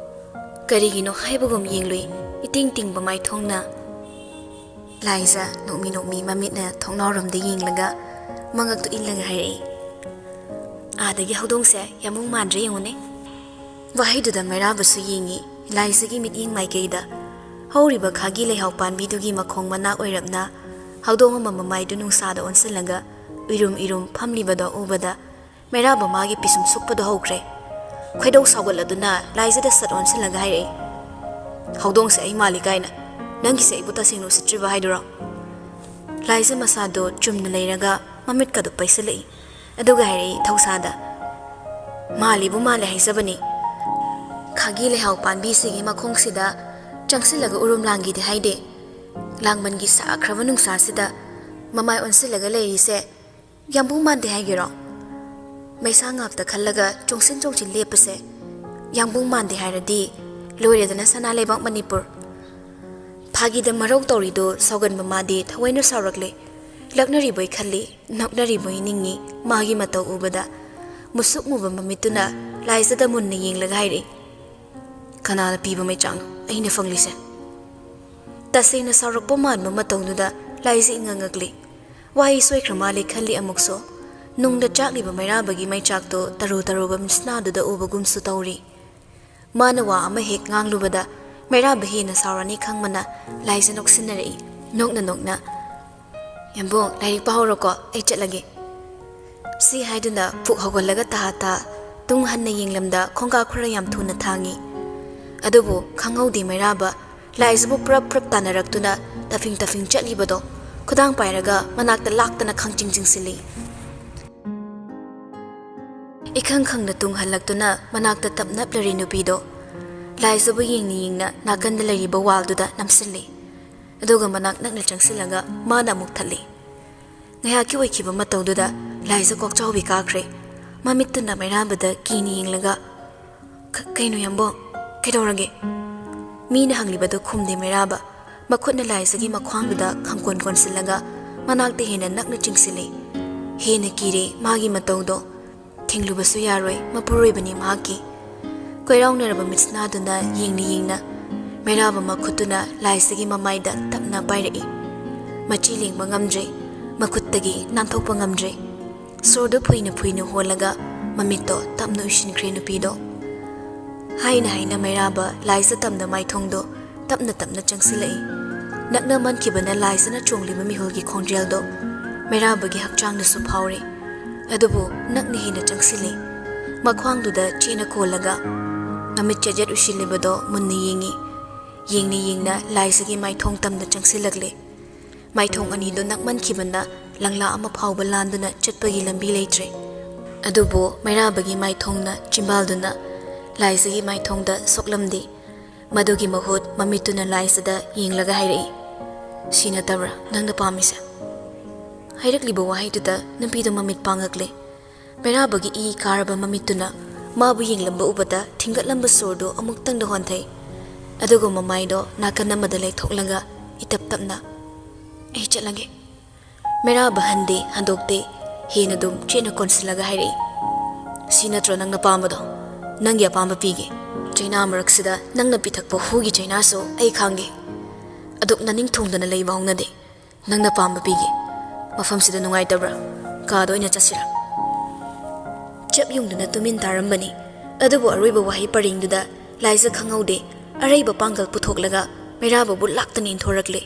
ꯀꯔꯤꯒꯤꯅꯣ ꯍꯥꯏꯕꯒꯨꯝ ꯌꯦꯡꯂꯨꯏ ꯏꯇꯤꯡ ꯇꯤꯡꯕ ꯃꯥꯏꯊꯣꯡꯅ꯫ ꯂꯥꯏꯖ ꯅꯣꯛꯃꯤ ꯅꯣꯛꯃꯤ ꯃꯃꯤꯠꯅ ꯊꯣꯡꯅꯥꯎꯔꯣꯝꯗ ꯌꯦꯡꯂꯒ ꯃꯉꯛꯇꯨ ꯏꯜꯂꯒ ꯍꯥꯏꯔꯛꯏ, "ꯑꯥꯗꯒꯤ ꯍꯧꯗꯣꯡꯁꯦ ꯌꯥꯝꯕꯨꯡ ꯃꯥꯟꯗ꯭ꯔꯦ ꯌꯦꯡꯉꯨꯅꯦ?" ꯋꯥꯍꯩꯗꯨꯗ ꯃꯩꯔꯥꯕꯁꯨ ꯌꯦꯡꯉꯤ ꯂꯥꯏꯖꯒꯤ ꯃꯤꯠꯌꯦꯡ ꯃꯥꯏꯀꯩꯗ꯫ ꯍꯧꯔꯤꯕ ꯈꯥꯒꯤ ꯂꯩꯍꯥꯎ ꯄꯥꯟꯕꯤꯗꯨꯒꯤ ꯃꯈꯣꯡ ꯃꯅꯥꯛ ꯑꯣꯏꯔꯞꯅ ꯍꯧꯗꯣꯡ ꯑꯃ ꯃꯃꯥꯏꯗꯨ ꯅꯨꯡꯁꯥꯗ ꯑꯣꯟꯁꯤꯜꯂꯒ ꯎꯏꯔꯨꯝ ꯎꯏꯔꯨꯝ ꯐꯝꯂꯤꯕꯗꯣ ꯎꯕꯗ ꯃꯩꯔꯥꯕ ꯃꯥꯒꯤ ꯄꯤꯁꯨꯝ ꯁꯨꯞꯄꯗꯣ ꯍꯧꯈ꯭ꯔꯦ꯫ ꯈꯣꯏꯗꯧ ꯁꯥꯎꯒꯠꯂꯗꯨꯅ ꯂꯥꯏꯖꯗ ꯁꯠ ꯑꯣꯟꯁꯤꯜꯂꯒ ꯍꯥꯏꯔꯛꯏ, "ꯍꯧꯗꯣꯡꯁꯦ ꯑꯩ ꯃꯥꯜꯂꯤ ꯀꯥꯏꯅ? ꯅꯪꯒꯤꯁꯦ ꯑꯩꯕꯨ ꯇꯁꯦꯡꯅ ꯎꯁꯤꯠꯇ꯭ꯔꯤꯕ ꯍꯥꯏꯗꯨꯔꯣ?" ꯂꯥꯏꯖ ꯃꯁꯥꯗꯣ ꯆꯨꯝꯅ ꯂꯩꯔꯒ ꯃꯃꯤꯠꯀꯗꯨ ꯄꯩꯁꯤꯜꯂꯛꯏ꯫ ꯑꯗꯨꯒ ꯍꯥꯏꯔꯛꯏ ꯊꯧꯁꯥꯗ, "ꯃꯥꯜꯂꯤꯕꯨ ꯃꯥꯜꯂꯦ ꯍꯥꯏꯖꯕꯅꯤ꯫ ꯈꯥꯒꯤ ꯂꯩꯍꯥꯎ ꯄꯥꯟꯕꯤꯁꯤꯒꯤ ꯃꯈꯣꯡꯁꯤꯗ ꯆꯪꯁꯤꯜꯂꯒ ꯎꯔꯨꯝ ꯂꯥꯡꯒꯦꯗꯤ ꯍꯥꯏꯗꯦ꯫ ꯂꯥꯡꯕꯟꯒꯤ ꯁꯥꯈ꯭ꯔꯕ ꯅꯨꯡꯁꯥꯁꯤꯗ ꯃꯃꯥꯏ ꯑꯣꯟꯁꯤꯜꯂꯒ ꯂꯩꯔꯤꯁꯦ ꯌꯥꯝꯕꯨꯡ ꯃꯥꯟꯗꯦ ꯍꯥꯏꯒꯦꯔꯣ?" ꯃꯩꯁꯥ ꯉꯥꯛꯇ ꯈꯜꯂꯒ ꯆꯣꯡꯁꯤꯟ ꯆꯣꯡꯁꯤꯟ ꯂꯦꯞꯄꯁꯦ ꯌꯥꯝꯕꯨꯡ ꯃꯥꯟꯗꯦ ꯍꯥꯏꯔꯗꯤ ꯂꯣꯏꯔꯦꯗꯅ ꯁꯅꯥ ꯂꯩꯕꯥꯛ ꯃꯅꯤꯄꯨꯔ꯫ ꯐꯥꯒꯤꯗ ꯃꯔꯧ ꯇꯧꯔꯤꯗꯣ ꯁꯥꯎꯒꯟꯕ ꯃꯥꯗꯤ ꯊꯑꯣꯏꯅ ꯁꯥꯎꯔꯛꯂꯦ꯫ ꯂꯛꯅꯔꯤꯕꯣꯏ ꯈꯜꯂꯤ, ꯅꯣꯛꯅꯔꯤꯕꯣꯏ ꯅꯤꯡꯉꯤ꯫ ꯃꯥꯒꯤ ꯃꯇꯧ ꯎꯕꯗ ꯃꯨꯁꯨꯛ ꯃꯨꯕ ꯃꯃꯤꯠꯇꯨꯅ ꯂꯥꯏꯖꯗ ꯃꯨꯟꯅ ꯌꯦꯡꯂꯒ ꯍꯥꯏꯔꯛꯏ, "ꯀꯅꯥꯅ ꯄꯤꯕ ꯃꯩꯆꯥꯛꯅꯣ? ꯑꯩꯅ ꯐꯪꯂꯤꯁꯦ?" ꯇꯁꯦꯡꯅ ꯁꯥꯎꯔꯛꯄ ꯃꯥꯟꯕ ꯃꯇꯧꯗꯨꯗ ꯂꯥꯏꯖ ꯏꯉꯛ ꯉꯛꯂꯤ꯫ ꯋꯥꯍꯩ ꯁꯣꯏꯈ꯭ꯔ ꯃꯥꯜꯂꯦ ꯈꯜꯂꯤ ꯑꯃꯨꯛꯁꯨ꯫ ꯅꯨꯡꯗ ꯆꯥꯛꯂꯤꯕ ꯃꯩꯔꯥꯕꯒꯤ ꯃꯩꯆꯥꯛꯇꯣ ꯇꯔꯨ ꯇꯔꯨꯕ ꯃꯤꯠꯁꯅꯥꯗꯨꯗ ꯎꯕꯒꯨꯝꯁꯨ ꯇꯧꯔꯤ꯫ ꯃꯥꯅ ꯋꯥ ꯑꯃ ꯍꯦꯛ ꯉꯥꯡꯂꯨꯕꯗ ꯃꯩꯔꯥꯕ ꯍꯦꯟꯅ ꯁꯥꯎꯔꯅꯤ ꯈꯪꯕꯅ ꯂꯥꯏꯖ ꯅꯣꯛꯁꯤꯟꯅꯔꯛꯏ꯫ ꯅꯣꯛꯅ ꯅꯣꯛꯅ, "ꯌꯥꯝꯕꯨꯡ, ꯂꯥꯏꯔꯤꯛ ꯄꯥꯍꯧꯔꯣꯀꯣ, ꯑꯩ ꯆꯠꯂꯒꯦ꯫" ꯁꯤ ꯍꯥꯏꯗꯨꯅ ꯄꯨꯛ ꯍꯧꯒꯠꯂꯒ ꯇꯍꯥ ꯇꯍꯥ ꯇꯨꯡ ꯍꯟꯅ ꯌꯦꯡꯂꯝꯗ ꯈꯣꯡꯀꯥꯞ ꯈꯔ ꯌꯥꯝ ꯊꯨꯅ ꯊꯥꯡꯉꯤ꯫ ꯑꯗꯨꯕꯨ ꯈꯪꯍꯧꯗꯦ ꯃꯩꯔꯥꯕ ꯂꯥꯏꯖꯕꯨ ꯄ꯭ꯔꯞ ꯄ꯭ꯔꯞ ꯇꯥꯟꯅꯔꯛꯇꯨꯅ ꯇꯐꯤꯡ ꯇꯐꯤꯡ ꯆꯠꯂꯤꯕꯗꯣ ꯈꯨꯗꯥꯡ ꯄꯥꯏꯔꯒ ꯃꯅꯥꯛꯇ ꯂꯥꯛꯇꯅ ꯈꯪꯆꯤꯡ ꯆꯤꯡꯁꯤꯜꯂꯤ꯫ ꯏꯈꯪ ꯈꯪꯅ ꯇꯨꯡ ꯍꯜꯂꯛꯇꯨꯅ ꯃꯅꯥꯛꯇ ꯇꯞ ꯅꯞꯂꯔꯤ ꯅꯨꯄꯤꯗꯣ ꯂꯥꯏꯖꯕꯨ ꯌꯦꯡꯅ ꯌꯦꯡꯅ ꯅꯥꯀꯟꯗ ꯂꯩꯔꯤꯕ ꯋꯥꯜꯗꯨꯗ ꯅꯝꯁꯤꯜꯂꯤ꯫ ꯑꯗꯨꯒ ꯃꯅꯥꯛ ꯅꯛꯅ ꯆꯪꯁꯤꯜꯂꯒ ꯃꯥꯅ ꯑꯃꯨꯛ ꯊꯠꯂꯤ꯫ ꯉꯥꯏꯍꯥꯛꯀꯤ ꯑꯣꯏꯈꯤꯕ ꯃꯇꯧꯗꯨꯗ ꯂꯥꯏꯖ ꯀꯣꯛꯆꯥꯎꯕꯤ ꯀꯥꯈ꯭ꯔꯦ꯫ ꯃꯃꯤꯠꯇꯨꯅ ꯃꯩꯔꯥꯕꯗ ꯀꯤꯅ ꯌꯦꯡꯂꯒ, "ꯀ-, ꯀꯩꯅꯣ ꯌꯥꯝꯕꯣ? ꯀꯩꯗꯧꯔꯒꯦ?" ꯃꯤꯅ ꯍꯪꯂꯤꯕꯗꯨ ꯈꯨꯝꯗꯦ ꯃꯩꯔꯥꯕ꯫ ꯃꯈꯨꯠꯅ ꯂꯥꯏꯖꯒꯤ ꯃꯈ꯭ꯋꯥꯡꯗꯨꯗ ꯈꯪꯀꯣꯟ ꯀꯣꯟꯁꯤꯜꯂꯒ ꯃꯅꯥꯛꯇ ꯍꯦꯟꯅ ꯅꯛꯅ ꯆꯤꯡꯁꯤꯜꯂꯤ꯫ ꯍꯦꯟꯅ ꯀꯤꯔꯦ ꯃꯥꯒꯤ ꯃꯇꯧꯗꯣ꯫ ꯊꯤꯡꯂꯨꯕꯁꯨ ꯌꯥꯔꯣꯏ, ꯃꯄꯨꯔꯣꯏꯕꯅꯤ ꯃꯍꯥꯛꯀꯤ꯫ ꯀꯣꯏꯔꯥꯎꯅꯔꯕ ꯃꯤꯠꯁꯅꯥꯗꯨꯅ ꯌꯦꯡꯅ ꯌꯦꯡꯅ ꯃꯩꯔꯥꯕ ꯃꯈꯨꯠꯇꯨꯅ ꯂꯥꯏꯖꯒꯤ ꯃꯃꯥꯏꯗ ꯇꯞꯅ ꯄꯥꯏꯔꯛꯏ꯫ ꯃꯆꯤ ꯂꯦꯡꯕ ꯉꯝꯗ꯭ꯔꯦ, ꯃꯈꯨꯠꯇꯒꯤ ꯅꯥꯟꯊꯣꯛꯄ ꯉꯝꯗ꯭ꯔꯦ꯫ ꯁꯣꯔꯗꯨ ꯐꯨꯏꯅ ꯐꯨꯏꯅ ꯍꯣꯜꯂꯒ ꯃꯃꯤꯠꯇꯣ ꯇꯞꯅ ꯎꯏꯁꯤꯟꯈ꯭ꯔꯦ ꯅꯨꯄꯤꯗꯣ꯫ ꯍꯥꯏꯅ ꯍꯥꯏꯅ ꯃꯩꯔꯥꯕ ꯂꯥꯏꯖ ꯇꯝꯅ ꯃꯥꯏꯊꯣꯡꯗꯣ ꯇꯞꯅ ꯇꯞꯅ ꯆꯪꯁꯤꯜꯂꯛꯏ꯫ ꯅꯛꯅ ꯃꯟꯈꯤꯕꯅ ꯂꯥꯏꯖꯅ ꯆꯣꯡꯂꯤꯕ ꯃꯤꯍꯨꯜꯒꯤ ꯈꯣꯟꯖꯦꯜꯗꯣ ꯃꯩꯔꯥꯕꯒꯤ ꯍꯛꯆꯥꯡꯗꯁꯨ ꯐꯥꯎꯔꯦ꯫ ꯑꯗꯨꯕꯨ ꯅꯛꯅ ꯍꯦꯟꯅ ꯆꯪꯁꯤꯜꯂꯤ꯫ ꯃꯈ꯭ꯋꯥꯡꯗꯨꯗ ꯆꯦꯅ ꯀꯣꯜꯂꯒ ꯃꯃꯤꯠ ꯆꯦꯖꯦꯠ ꯎꯏꯁꯤꯜꯂꯤꯕꯗꯣ ꯃꯨꯟꯅ ꯌꯦꯡꯉꯤ꯫ ꯌꯦꯡꯅ ꯌꯦꯡꯅ ꯂꯥꯏꯖꯒꯤ ꯃꯥꯏꯊꯣꯡ ꯇꯝꯅ ꯆꯪꯁꯤꯜꯂꯛꯂꯦ꯫ ꯃꯥꯏꯊꯣꯡ ꯑꯅꯤꯗꯨ ꯅꯛꯃꯟꯈꯤꯕꯅ ꯂꯪꯂꯥ ꯑꯃ ꯐꯥꯎꯕ ꯂꯥꯟꯗꯨꯅ ꯆꯠꯄꯒꯤ ꯂꯝꯕꯤ ꯂꯩꯇ꯭ꯔꯦ꯫ ꯑꯗꯨꯕꯨ ꯃꯩꯔꯥꯕꯒꯤ ꯃꯥꯏꯊꯣꯡꯅ ꯆꯤꯝꯕꯥꯜꯗꯨꯅ ꯂꯥꯏꯖꯒꯤ ꯃꯥꯏꯊꯣꯡꯗ ꯁꯣꯛꯂꯝꯗꯦ꯫ ꯃꯗꯨꯒꯤ ꯃꯍꯨꯠ ꯃꯃꯤꯠꯇꯨꯅ ꯂꯥꯏꯖꯗ ꯌꯦꯡꯂꯒ ꯍꯥꯏꯔꯛꯏ, "ꯁꯤ ꯅꯠꯇꯕ꯭ꯔꯥ ꯅꯪꯅ ꯄꯥꯝꯃꯤꯁꯦ?" ꯍꯥꯏꯔꯛꯂꯤꯕ ꯋꯥꯍꯩꯗꯨꯗ ꯅꯨꯄꯤꯗꯨ ꯃꯃꯤꯠ ꯄꯥꯡꯉꯛꯂꯦ꯫ ꯃꯩꯔꯥꯕꯒꯤ ꯏ ꯀꯥꯔꯕ ꯃꯃꯤꯠꯇꯨꯅ ꯃꯥꯕꯨ ꯌꯦꯡꯂꯝꯕ ꯎꯕꯗ ꯊꯤꯡꯒꯠꯂꯝꯕ ꯁꯣꯔꯗꯨ ꯑꯃꯨꯛꯇꯪꯗ ꯍꯣꯟꯊꯩ꯫ ꯑꯗꯨꯒ ꯃꯃꯥꯏꯗꯣ ꯅꯥꯀꯟ ꯑꯃꯗ ꯂꯩꯊꯣꯛꯂꯒ ꯏꯇꯞ ꯇꯞꯅ, "ꯑꯩ ꯆꯠꯂꯒꯦ꯫" ꯃꯩꯔꯥꯕ ꯍꯟꯗꯦ, ꯍꯟꯗꯣꯛꯇꯦ, ꯍꯦꯟꯅ ꯑꯗꯨꯝ ꯆꯦꯠꯅ ꯀꯣꯟꯁꯤꯜꯂꯒ ꯍꯥꯏꯔꯛꯏ, "ꯁꯤ ꯅꯠꯇ꯭ꯔꯣ ꯅꯪꯅ ꯄꯥꯝꯕꯗꯣ? ꯅꯪꯒꯤ ꯑꯄꯥꯝꯕ ꯄꯤꯒꯦ꯫ ꯆꯩꯅꯥ ꯃꯔꯛꯁꯤꯗ ꯅꯪꯅ ꯄꯤꯊꯛꯄ ꯍꯨꯒꯤ ꯆꯩꯅꯥꯁꯨ ꯑꯩ ꯈꯥꯡꯒꯦ꯫ ꯑꯗꯨꯛ ꯅꯅꯤꯡ ꯊꯨꯡꯗꯅ ꯂꯩꯕ ꯍꯧꯅꯗꯦ꯫ ꯅꯪꯅ ꯄꯥꯝꯕ ꯄꯤꯒꯦ꯫ ꯃꯐꯝꯁꯤꯗ ꯅꯨꯡꯉꯥꯏꯇꯕ꯭ꯔꯥ? ꯀꯥꯗ ꯑꯣꯏꯅ ꯆꯠꯁꯤꯔꯥ?" ꯆꯞ ꯌꯨꯡꯗꯨꯅ ꯇꯨꯃꯤꯟ ꯇꯥꯔꯝꯕꯅꯤ꯫ ꯑꯗꯨꯕꯨ ꯑꯔꯣꯏꯕ ꯋꯥꯍꯩ ꯄꯔꯦꯡꯗꯨꯗ ꯂꯥꯏꯖ ꯈꯪꯍꯧꯗꯦ, ꯑꯔꯩꯕ ꯄꯥꯡꯒꯜ ꯄꯨꯊꯣꯛꯂꯒ ꯃꯩꯔꯥꯕꯕꯨ ꯂꯥꯛꯇꯅ ꯏꯟꯊꯣꯔꯛꯂꯦ꯫